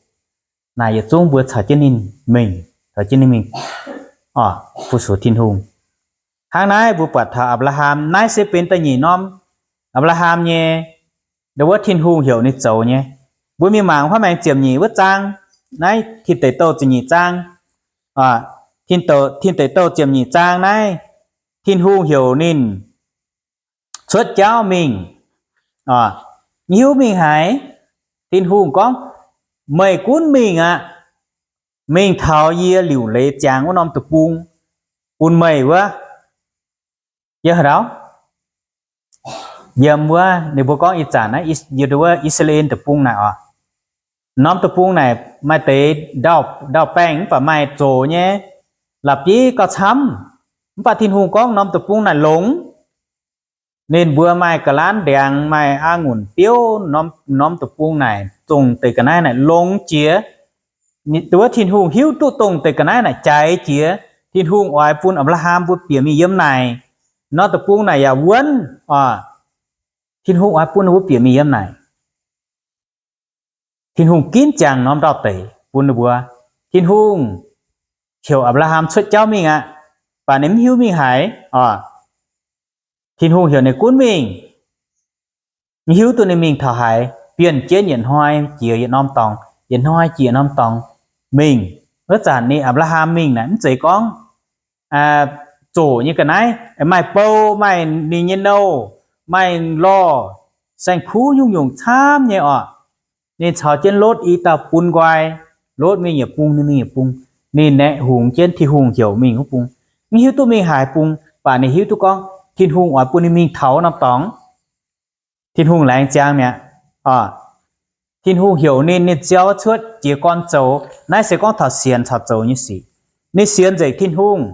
Naaic yietc zungv mbuo caux jienv ninh mingh, caux jienv ninh mingh fu-sux Tin-Hungh. Hnangv naaiv mbuo buatc taux Apc^laa^ham, naaiv se benx da'nyeic norm Apc^laa^ham nyei, ndo wuov Tin-Hungh heuc ninh zoux nyei. Mbuo mingh mangc Huaav Maengx ziepc nyeic wuov zaang, naaiv Tin Deic Douh ziepc nyeic zaang, Tin Deic Douh ziepc nyeic zaang naaiv, Tin-Hungh heuc ninh cuotv jauv mingh. Hiuv mingh haaix? Tin-Hungh gorngv, Meih gunv mingh aqv. Mingh taux yie liuc leiz ziangx wuov norm deic-bung bun meih wuov. Yiem haaix ndau? Yiem wuov ninh mbuo gorngv ih zanc naaiv, yiem wuov I^saa^laa^en deic-bung naaic oc. Norm deic-bung naaic maaih deix ndau, ndau baengh mv baac maaih zoqc nyei, la'bieiv gauh camv. Mv baac Tin-Hungh gorngv norm deic-bung naaic longx. Ninh mbuo maaih ga'lanv ndiangx, maaih a'ngunc biouv, norm, norm deic-bung naaic zongh deix ga'naaiv naaic longx jiex. Ndo wuov Tin-Hungh hiuv duqv dongh deix ga'naaiv naaic jaaix jiex. Tin-Hungh oix bun Apc^laa^ham mbuo bieqc mingh yiem naaic. Norm deic-bung naaic yaac wuonv oc. Tin-Hungh oix bun ninh mbuo bieqc mingh yiem naaic. Tin-Hungh ginv ziangx norm ndau-deic bun ninh mbuo. Tin-Hungh heuc Apc^laa^ham cuotv jauv mingh aqv, mv baac ninh mv hiuv mingh haaix oc. Tin-Hungh heuc ninh gunv mingh, mv hiuv duqv ninh mingh taux haaix, bienh jienv yietc hnoi jiex yietc norm dorngx, yietc hnoi jiex yietc norm dorngx mingh. Wuov zanc ninh Apc^laa^ham mingh naaic mv zeiz gorngv zoqc nyei ga'naaiv, maaih bou, maaih ninh nyei nouh, maaih lorh, saeng-kuv nyungc-nyungc camv nyei oc. Ninh caux jienv Lotv i dauh bun nqoi. Lotv mingh yietc bung, ninh mingh yietc bung. Ninh aeqv, hungx jienv Tin-Hungh heuc mingh wuov bung. Mv hiuv duqv mingh haaix bung, mv baac ninh hiuv duqv gorngv Tin-Hungh oix bun ninh mingh taux norm dorngx. Tin-Hungh laengz ziangx mi'aqv. Tin-Hungh heuc ninh, ninh ziouc cuotv jiez gorn zoux. Naaiv se gorngv taux sienx caux zoux nyei sic. Ninh sienx nzengc Tin-Hungh,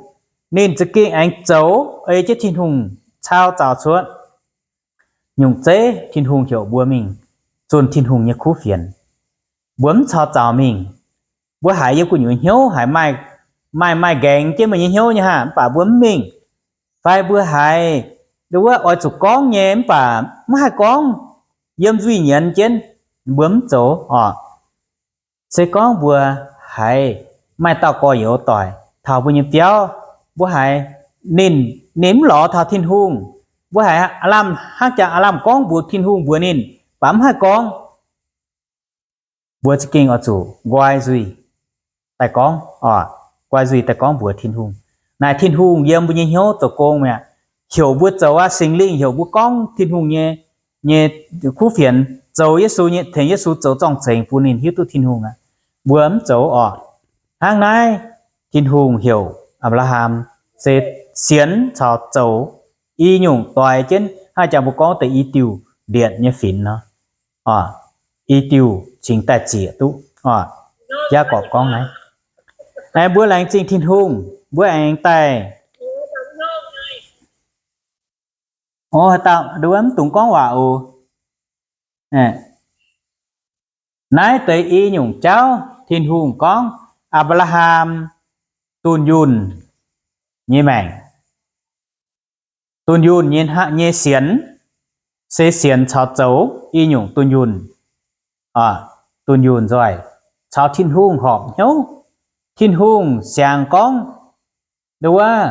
ninh za'gengh aengx zoux ei jienv Tin-Hungh cau zaux cuotv. Nyungc zeiv Tin-Hungh heuc mbuo mingh zunh Tin-Hungh nyei kuv fienx. Mbuo mv caux zaux mingh. Mbuo haiz yiem gu'nyuoz hnyouv haiz maaih, maaih, maaih nqaengx jienv mbuo nyei hnyouv nyei haah, mv baac mbuo mv mingh. Fai mbuo haiz ndo wuov oix zuqc gorngv nyei mv baac mv haih gorngv, yiem nzuih nyienz jienv, mbuo mv zoux oc. Se gorngv mbuo haiz maaih dauh gorx-youz doic taux mbuo nyei biauv, mbuo haiz ninh, ninh mv lorz taux Tin-Hungh, mbuo haiz aav lamh hnangv jaax aav lamh gorngv mbuox Tin-Hungh mbuox ninh, mv baac mv haih gorngv, mbuo za'gengh oix zuqc nqoi nzuih daaih gorngv oc. Nqoi nzuih daaih gorngv mbuox Tin-Hungh. Naaic Tin-Hungh yiem mbuo nyei hnyouv zoux gong mi'aqv. Heuc mbuo zoux aqv, Singx Lingh heuc mbuo gorngv Tin-Hungh nyei, nyei kuv fienx, zoux Yesu nyei, tengx Yesu zoux zorng-zengx bun ninh hiuv duqv Tin-Hungh aqv. Mbuo mv zoux oc. Hnangv naaiv, Tin-Hungh heuc Apc^laa^ham se sienx caux zoux i nyungc doix jienv, hnangv jangx mbuo gorngv deix i diuh ndietc nyei finx nor, i diuh cingx daaih ziec duqv oc. Yaagorpc gorngv naaiv, naaiv mbuo laengz zingh Tin-Hungh, mbuo aengx daaih, o, haaix dauh nduov mv dungx gorngv waac oc. Naaiv deix i nyungc jauv Tin-Hungh gorngv Apc^laa^ham dunh yunh nyei maengc. Dunh yunh nyei, nyei sienx, se sienx caux zoux i nyungc dunh yunh. Dunh yunh nzoih caux Tin-Hungh horpc hnyouv. Tin-Hungh siangx gorngv, nduov,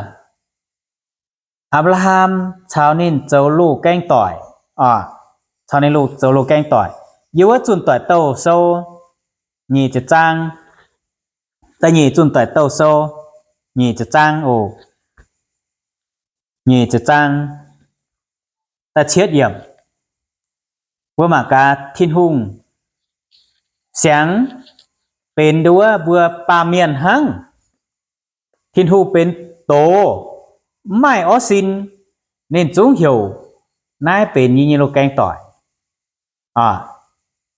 Apc^laa^ham caux ninh zoux loz-gaeng doic, caux ninh zoux loz-gaeng doic. Yie wuov Zunh Doic Douh Sou nyic ziepc zaang, da'nyeic Zunh Doic Douh Sou nyic ziepc zaang oc. Nyic ziepc zaang da'cietv yiemc, mbuo mangc gaax Tin-Hungh siangx benx nduov mbuo baamh mienh hnangv. Tin-Hungh benx doz, mv maaih orv sin, ninh zungv heuc naaiv benx yie nyei loz-gaeng doic.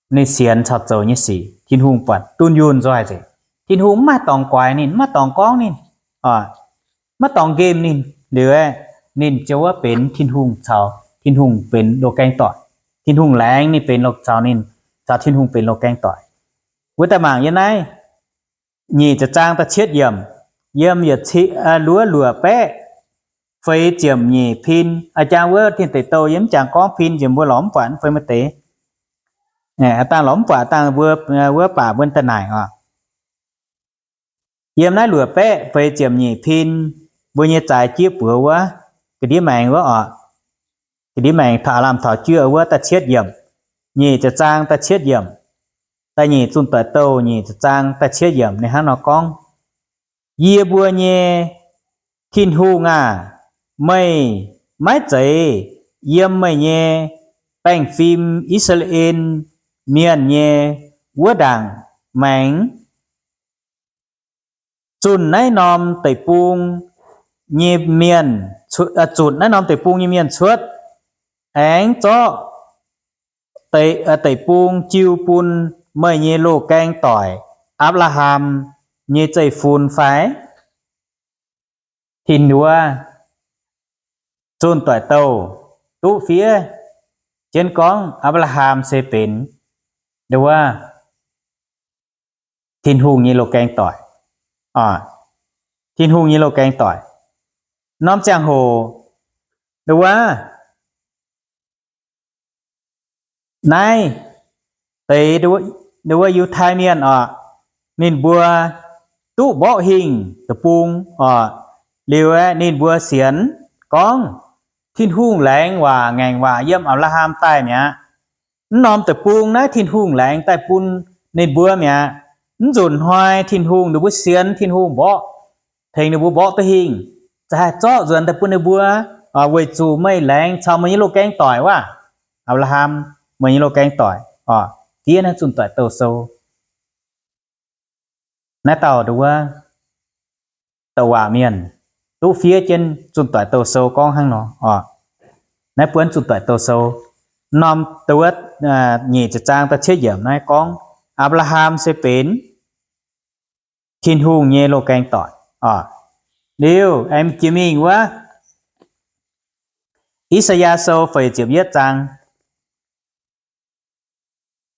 Ninh sienx caux zoux nyei sic, Tin-Hungh buatc dunh yunh nzoih nzengc. Tin-Hungh mv maaih dorngx guaix ninh, mv maaih dorngx gorngv ninh, mv maaih dorngx nqemh ninh liuz aeqv, ninh ziouc wuov benx Tin-Hungh caux Tin-Hungh benx loz-gaeng doic. Tin-Hungh laengz ninh benx loz, caux ninh, caux Tin-Hungh benx loz-gaeng doic. Wuov daaih mangc yiem naaiv nyic ziepc zaang da'cietv yiemc, yiem yietc ci, luov luoqc baeqv feix ziepc nyeic pin. A'jang wuov Tin Deic Douh yie mv jangx gorngv pin, nziex mbuo lorz mv buatc feix maaih deix. Dangh lorz mv buatc dangh mbuo, wuov baac mbuo daaih naaic oc. Yiem naaiv luoqc baeqv feix ziepc nyeic pin, mbuo nyei zaaix jieqv buoz wuov, ga'ndiev maengx wuov oc. Ga'ndiev maengx taux aav lamh taux juov wuov da'cietv yiemc, nyic ziepc zaang da'cietv yiemc, da'nyeic Zunh Doic Douh nyic ziepc zaang da'cietv yiemc, ninh hnangv nor gorngv, Yie mbuo nyei Tin-Hungh aah! Meih maiv zeiz yiem meih nyei baengh fim I^saa^laa^en Mienh nyei wuov ndaangc maengx zunh naaiv norm deic-bung nyei mienh, zunh naaiv norm deic-bung nyei mienh cuotv, aengx zorqv deic-bung jiu bun meih nyei loz-gaeng doic, Apc^laa^ham, nyei zeiv-fun fai? Tin-Hungh, Zunh Doic Douh duqv fiev jienv gorngv Apc^laa^ham se benx, nduov, Tin-Hungh nyei loz-gaeng doic. Tin-Hungh nyei loz-gaeng doic. Norm ziangh hoc, nduov, naaiv deix, nduov, Yiutai Mienh oc, ninh mbuo duqv mborqv hingh deic-bung oc. Liuz aeqv, ninh mbuo sienx gorngv Tin-Hungh laengz waac ngaengc waac yiem Apc^laa^ham daaih mi'aqv. Mv norm deic-bung naaiv Tin-Hungh laengz daaih bun ninh mbuo mi'aqv. Mv nzunc hnoi Tin-Hungh, ninh mbuo sienx Tin-Hungh mborqv, tengx ninh mbuo mborqv duqv hingh, za'gengh zorqv nzuonx daaih bun ninh mbuo, weic zuqc meih laengz caux meih nyei loz-gaeng doic wuov, Apc^laa^ham, meih nyei loz-gaeng doic oc. Fiev naaiv Zunh Doic Douh sou. Naaiv dauh, nduov, douc waac mienh duqv fiev jienv Zunh Doic Douh sou gorngv hnangv nor oc. Naaiv buonv Zunh Doic Douh sou norm, nduov, nyic ziepc zaang da'cietv yiemc naaiv gorngv Apc^laa^ham se benx Tin-Hungh nyei loz-gaeng doic oc. Liuz aengx jiex mingh wuov I^saa^yaa sou feix ziepc yietv zaang,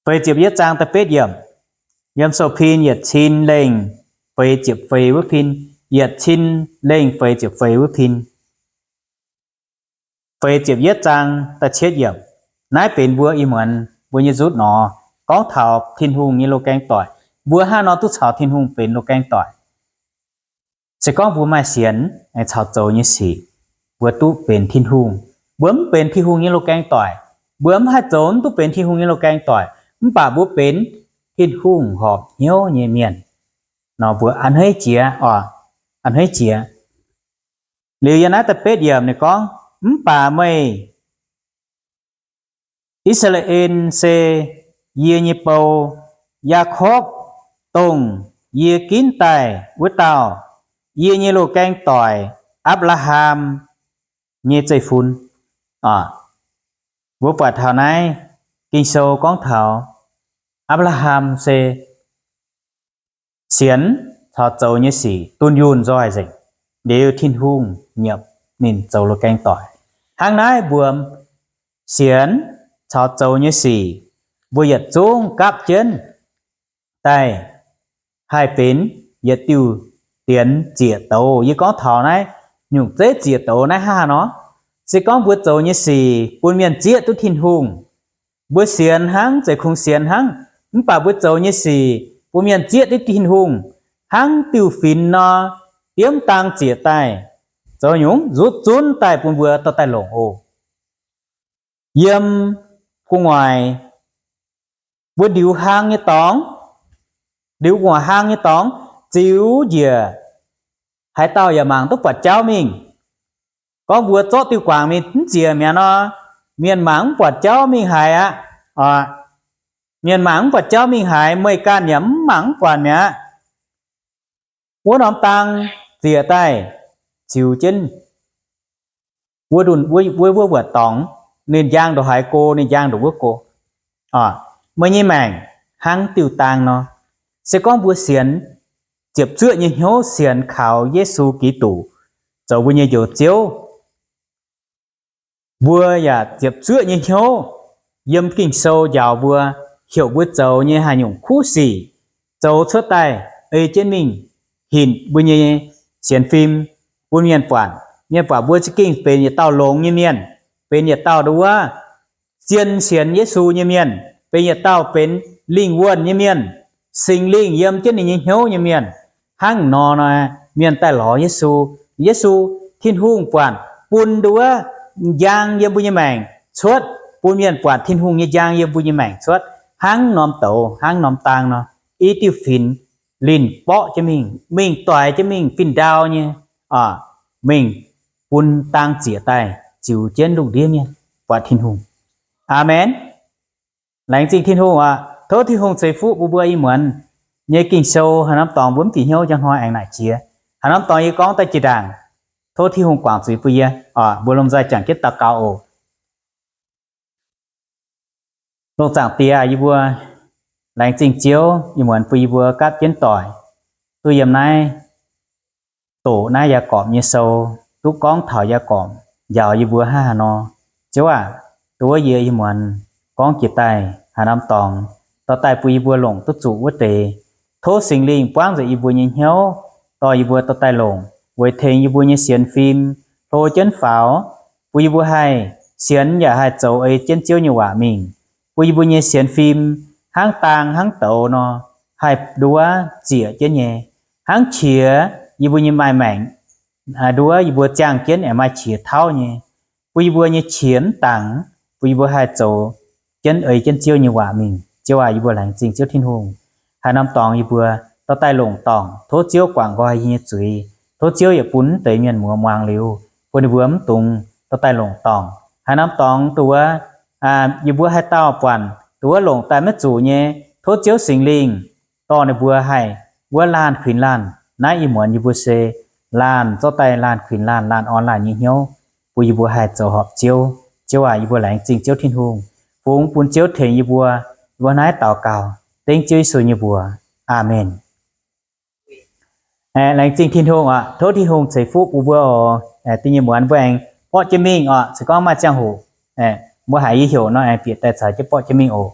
feix ziepc yietv zaang da'betv yiemc, yiem sou pin yietc cin lengh feix ziepc feix wuov pin, yietc cin lengh feix ziepc feix wuov pin, feix ziepc yietv zaang da'cietv yiemc. Naaiv benx mbuo ih muonz mbuo nyei nzutv nor, gorngv taux Tin-Hungh nyei loz-gaeng doic. Mbuo hnangv nor duqv caux Tin-Hungh benx loz-gaeng doic. Se gorngv mbuo maaih sienx aengx caux zoux nyei sic, mbuo duqv benx Tin-Hungh. Mbuo mv benx Tin-Hungh nyei loz-gaeng doic, mbuo mv haih zoux mv duqv benx Tin-Hungh nyei loz-gaeng doic, mv baac mbuo benx Tin-Hungh horpc hnyouv nyei mienh nor, mbuo a'hneiv jiex oc, a'hneiv jiex. Liuz yiem naaiv da'betv yiemc ninh gorngv, Mv baac meih, I^saa^laa^en, se yie nyei bou, Yaakopv, dongh yie ginv daaih wuov dauh, yie nyei loz-gaeng doic, Apc^laa^ham, nyei zeiv-fun. Mbuo buatc taux naaiv Ging-Sou gorngv taux Apc^laa^ham se sienx caux zoux nyei sic dunh yunh nzoih nzengc, liuz Tin-Hungh nyiemc ninh zoux loz-gaeng doic. Hnangv naaiv mbuo sienx caux zoux nyei sic, mbuo yietc zungv gapv jienv daaih haih benx yietc diuh dienx ziec douz. Yie gorngv taux naaiv nyungc zeiv ziec douz naaiv hnangv haaix nor, se gorngv mbuo zoux nyei sic bun mienh zieqv duqv Tin-Hungh, mbuo sienx hnangv, zeiz kungx sienx hnangv, mv baac mbuo zoux nyei sic bun mienh zieqv duqv Tin-Hungh, hnangv diuh finx nor, diemv dang ziec daaih, zoux nyungc nzutv zunv daaih bun mbuo dorh daaih longc oc. Yiem gu'nguaaic mbuo ndiux hlang nyei dorngx, ndiux gu'nguaaic hlang nyei dorngx, ziux njiec, haaix dauh yaac mangc duqv buatc jauv mingh. Gorngv mbuo zorqv diuh guangc mingh mv ziec mi'aqv nor, mienh mangc mv buatc jauv mingh haaix aqv. Mienh mangc mv buatc jauv mingh haaix, meih ganh yaac mv mangc mv buatc mi'aqv. Wuov norm dang ziec daaih, ziux jienv wuov, wuov, wuov wuov dorngx, ninh njang ndongc haaix go, ninh njang ndongc wuov go. Meih nyei maengc hnangv diuh dang nor. Se gorngv mbuo sienx, ziepc zuoqv nyei hnyouv sienx kaux Yesu Giduc zoux mbuo nyei Njoux Ziouv, mbuo yaac ziepc zuoqv nyei hnyouv yiem Ging-Sou njaaux mbuo, heuc mbuo zoux nyei haaix nyungc kuv sic, zoux cuotv daaih ei jienv mingh hinc mbuo nyei sienx fim bun mienh buatc. Mienh buatc mbuo za'gengh benx yietc dauh longx nyei mienh, benx yietc dauh nduov zien sienx Yesu nyei mienh, benx yietc dauh benx lingh wuonh nyei mienh, Singx Lingh yiem jienv ninh nyei hnyouv nyei mienh. Hnangv nor nor, mienh daaih lorz Yesu. Yesu, Tin-Hungh buatc bun nduov njang yiem mbuo nyei maengc cuotv, bun mienh buatc Tin-Hungh nyei njang yiem mbuo nyei maengc cuotv. Hnangv norm douz, hnangv norm dang nor, i diuh finx linh borqv jienv mingh, mingh doix jienv mingh fin-ndau nyei, mingh bun dang ziec daaih ziux jienv lungh ndiev mienh buatc Tin-Hungh. Aamen. Laengz zingh Tin-Hungh aqv. Tov Tin-Hungh ceix fuqv bun mbuo ih muonz nyei Ging-Sou. Haaix norm dorngx mbuo mv bieqc hnyouv njang hnoi aengx naaic jiex. Haaix norm dorngx yie gorngv daaih jiex ndaangc, tov Tin-Hungh guangc zuiz bun yie. Mbuo lomh nzoih juangc jienv daux gaux oc. Lungh zaangc Diex, yie mbuo laengz zingh Ziouv ih muonz bun yie mbuo gapv jienv doic duqv yiem naaiv doqc naaiv Yaagorpc nyei sou, duqv gorngv taux Yaagorpc njaaux yie mbuo hnangv haaix nor. Ziouv aac, dongh wuov yie ih muonz gorngv jiex daaih haaix norm dorngx, dorh daaih bun yie mbuo longc duqv zuqc wuov deix. Tov Singx Lingh buangv nzengc yie mbuo nyei hnyouv, dorh yie mbuo dorh daaih longc weic tengx yie mbuo nyei sienx fim hlo jienv faaux, bun yie mbuo haih sienx yaac haih zoux ei jienv Ziouv nyei waac mingh, bun yie mbuo nyei sienx fim hnangv daang hnangv douz nor, haih nduov zieqc jienv nyei, hnangv qiex yie mbuo nyei maaih maengc, nduov yie mbuo ziangh jienv aengx maaih qiex tauv nyei, bun yie mbuo nyei qiex mv dangx, bun yie mbuo haih zoux jienv ei jienv Ziouv nyei waac mingh. Ziouv aac, yie mbuo laengz zingh Ziouv Tin-Hungh. Haaix norm dorngx yie mbuo dorh daaih longc dorngc, tov Ziouv guangc nqoi yie nyei zuiz. Tov Ziouv yaac bun mv deix mienh muoz muangx liuz, bun ninh mbuo mv dungx dorh daaih longc dorngc. Haaix norm dorngx dongh wuov, yie mbuo haaix dauh buatc dongh wuov longc daaih maiv zuqc nyei, tov Ziouv Singx Lingh dorh ninh mbuo haih wuov laanh kuinx laanh. Naaiv ih muonz yie mbuo se laanh zorqv daaih laanh kuinx laanh, laanh orn laanh nyei hnyouv, bun yie mbuo haih zoux horpc Ziouv. Ziouv aac, yie mbuo laengz zingh Ziouv Tin-Hungh, fungx bun Ziouv tengx yie mbuo. Yie mbuo naaiv daux gaux dengv Ziouv Yesu nyei mbuox. Aamen. Laengz zingh Tin-Hungh oc. Tov Tin-Hungh ceix fuqv bun mbuo oc. Da'nyeic muonz mbuo aengx borqv jienv mingh oc. Se gorngv maaih ziangh hoc mbuo haiz yie heuc nor, aengx bieqc daaih caux jienv borqv jienv mingh oc.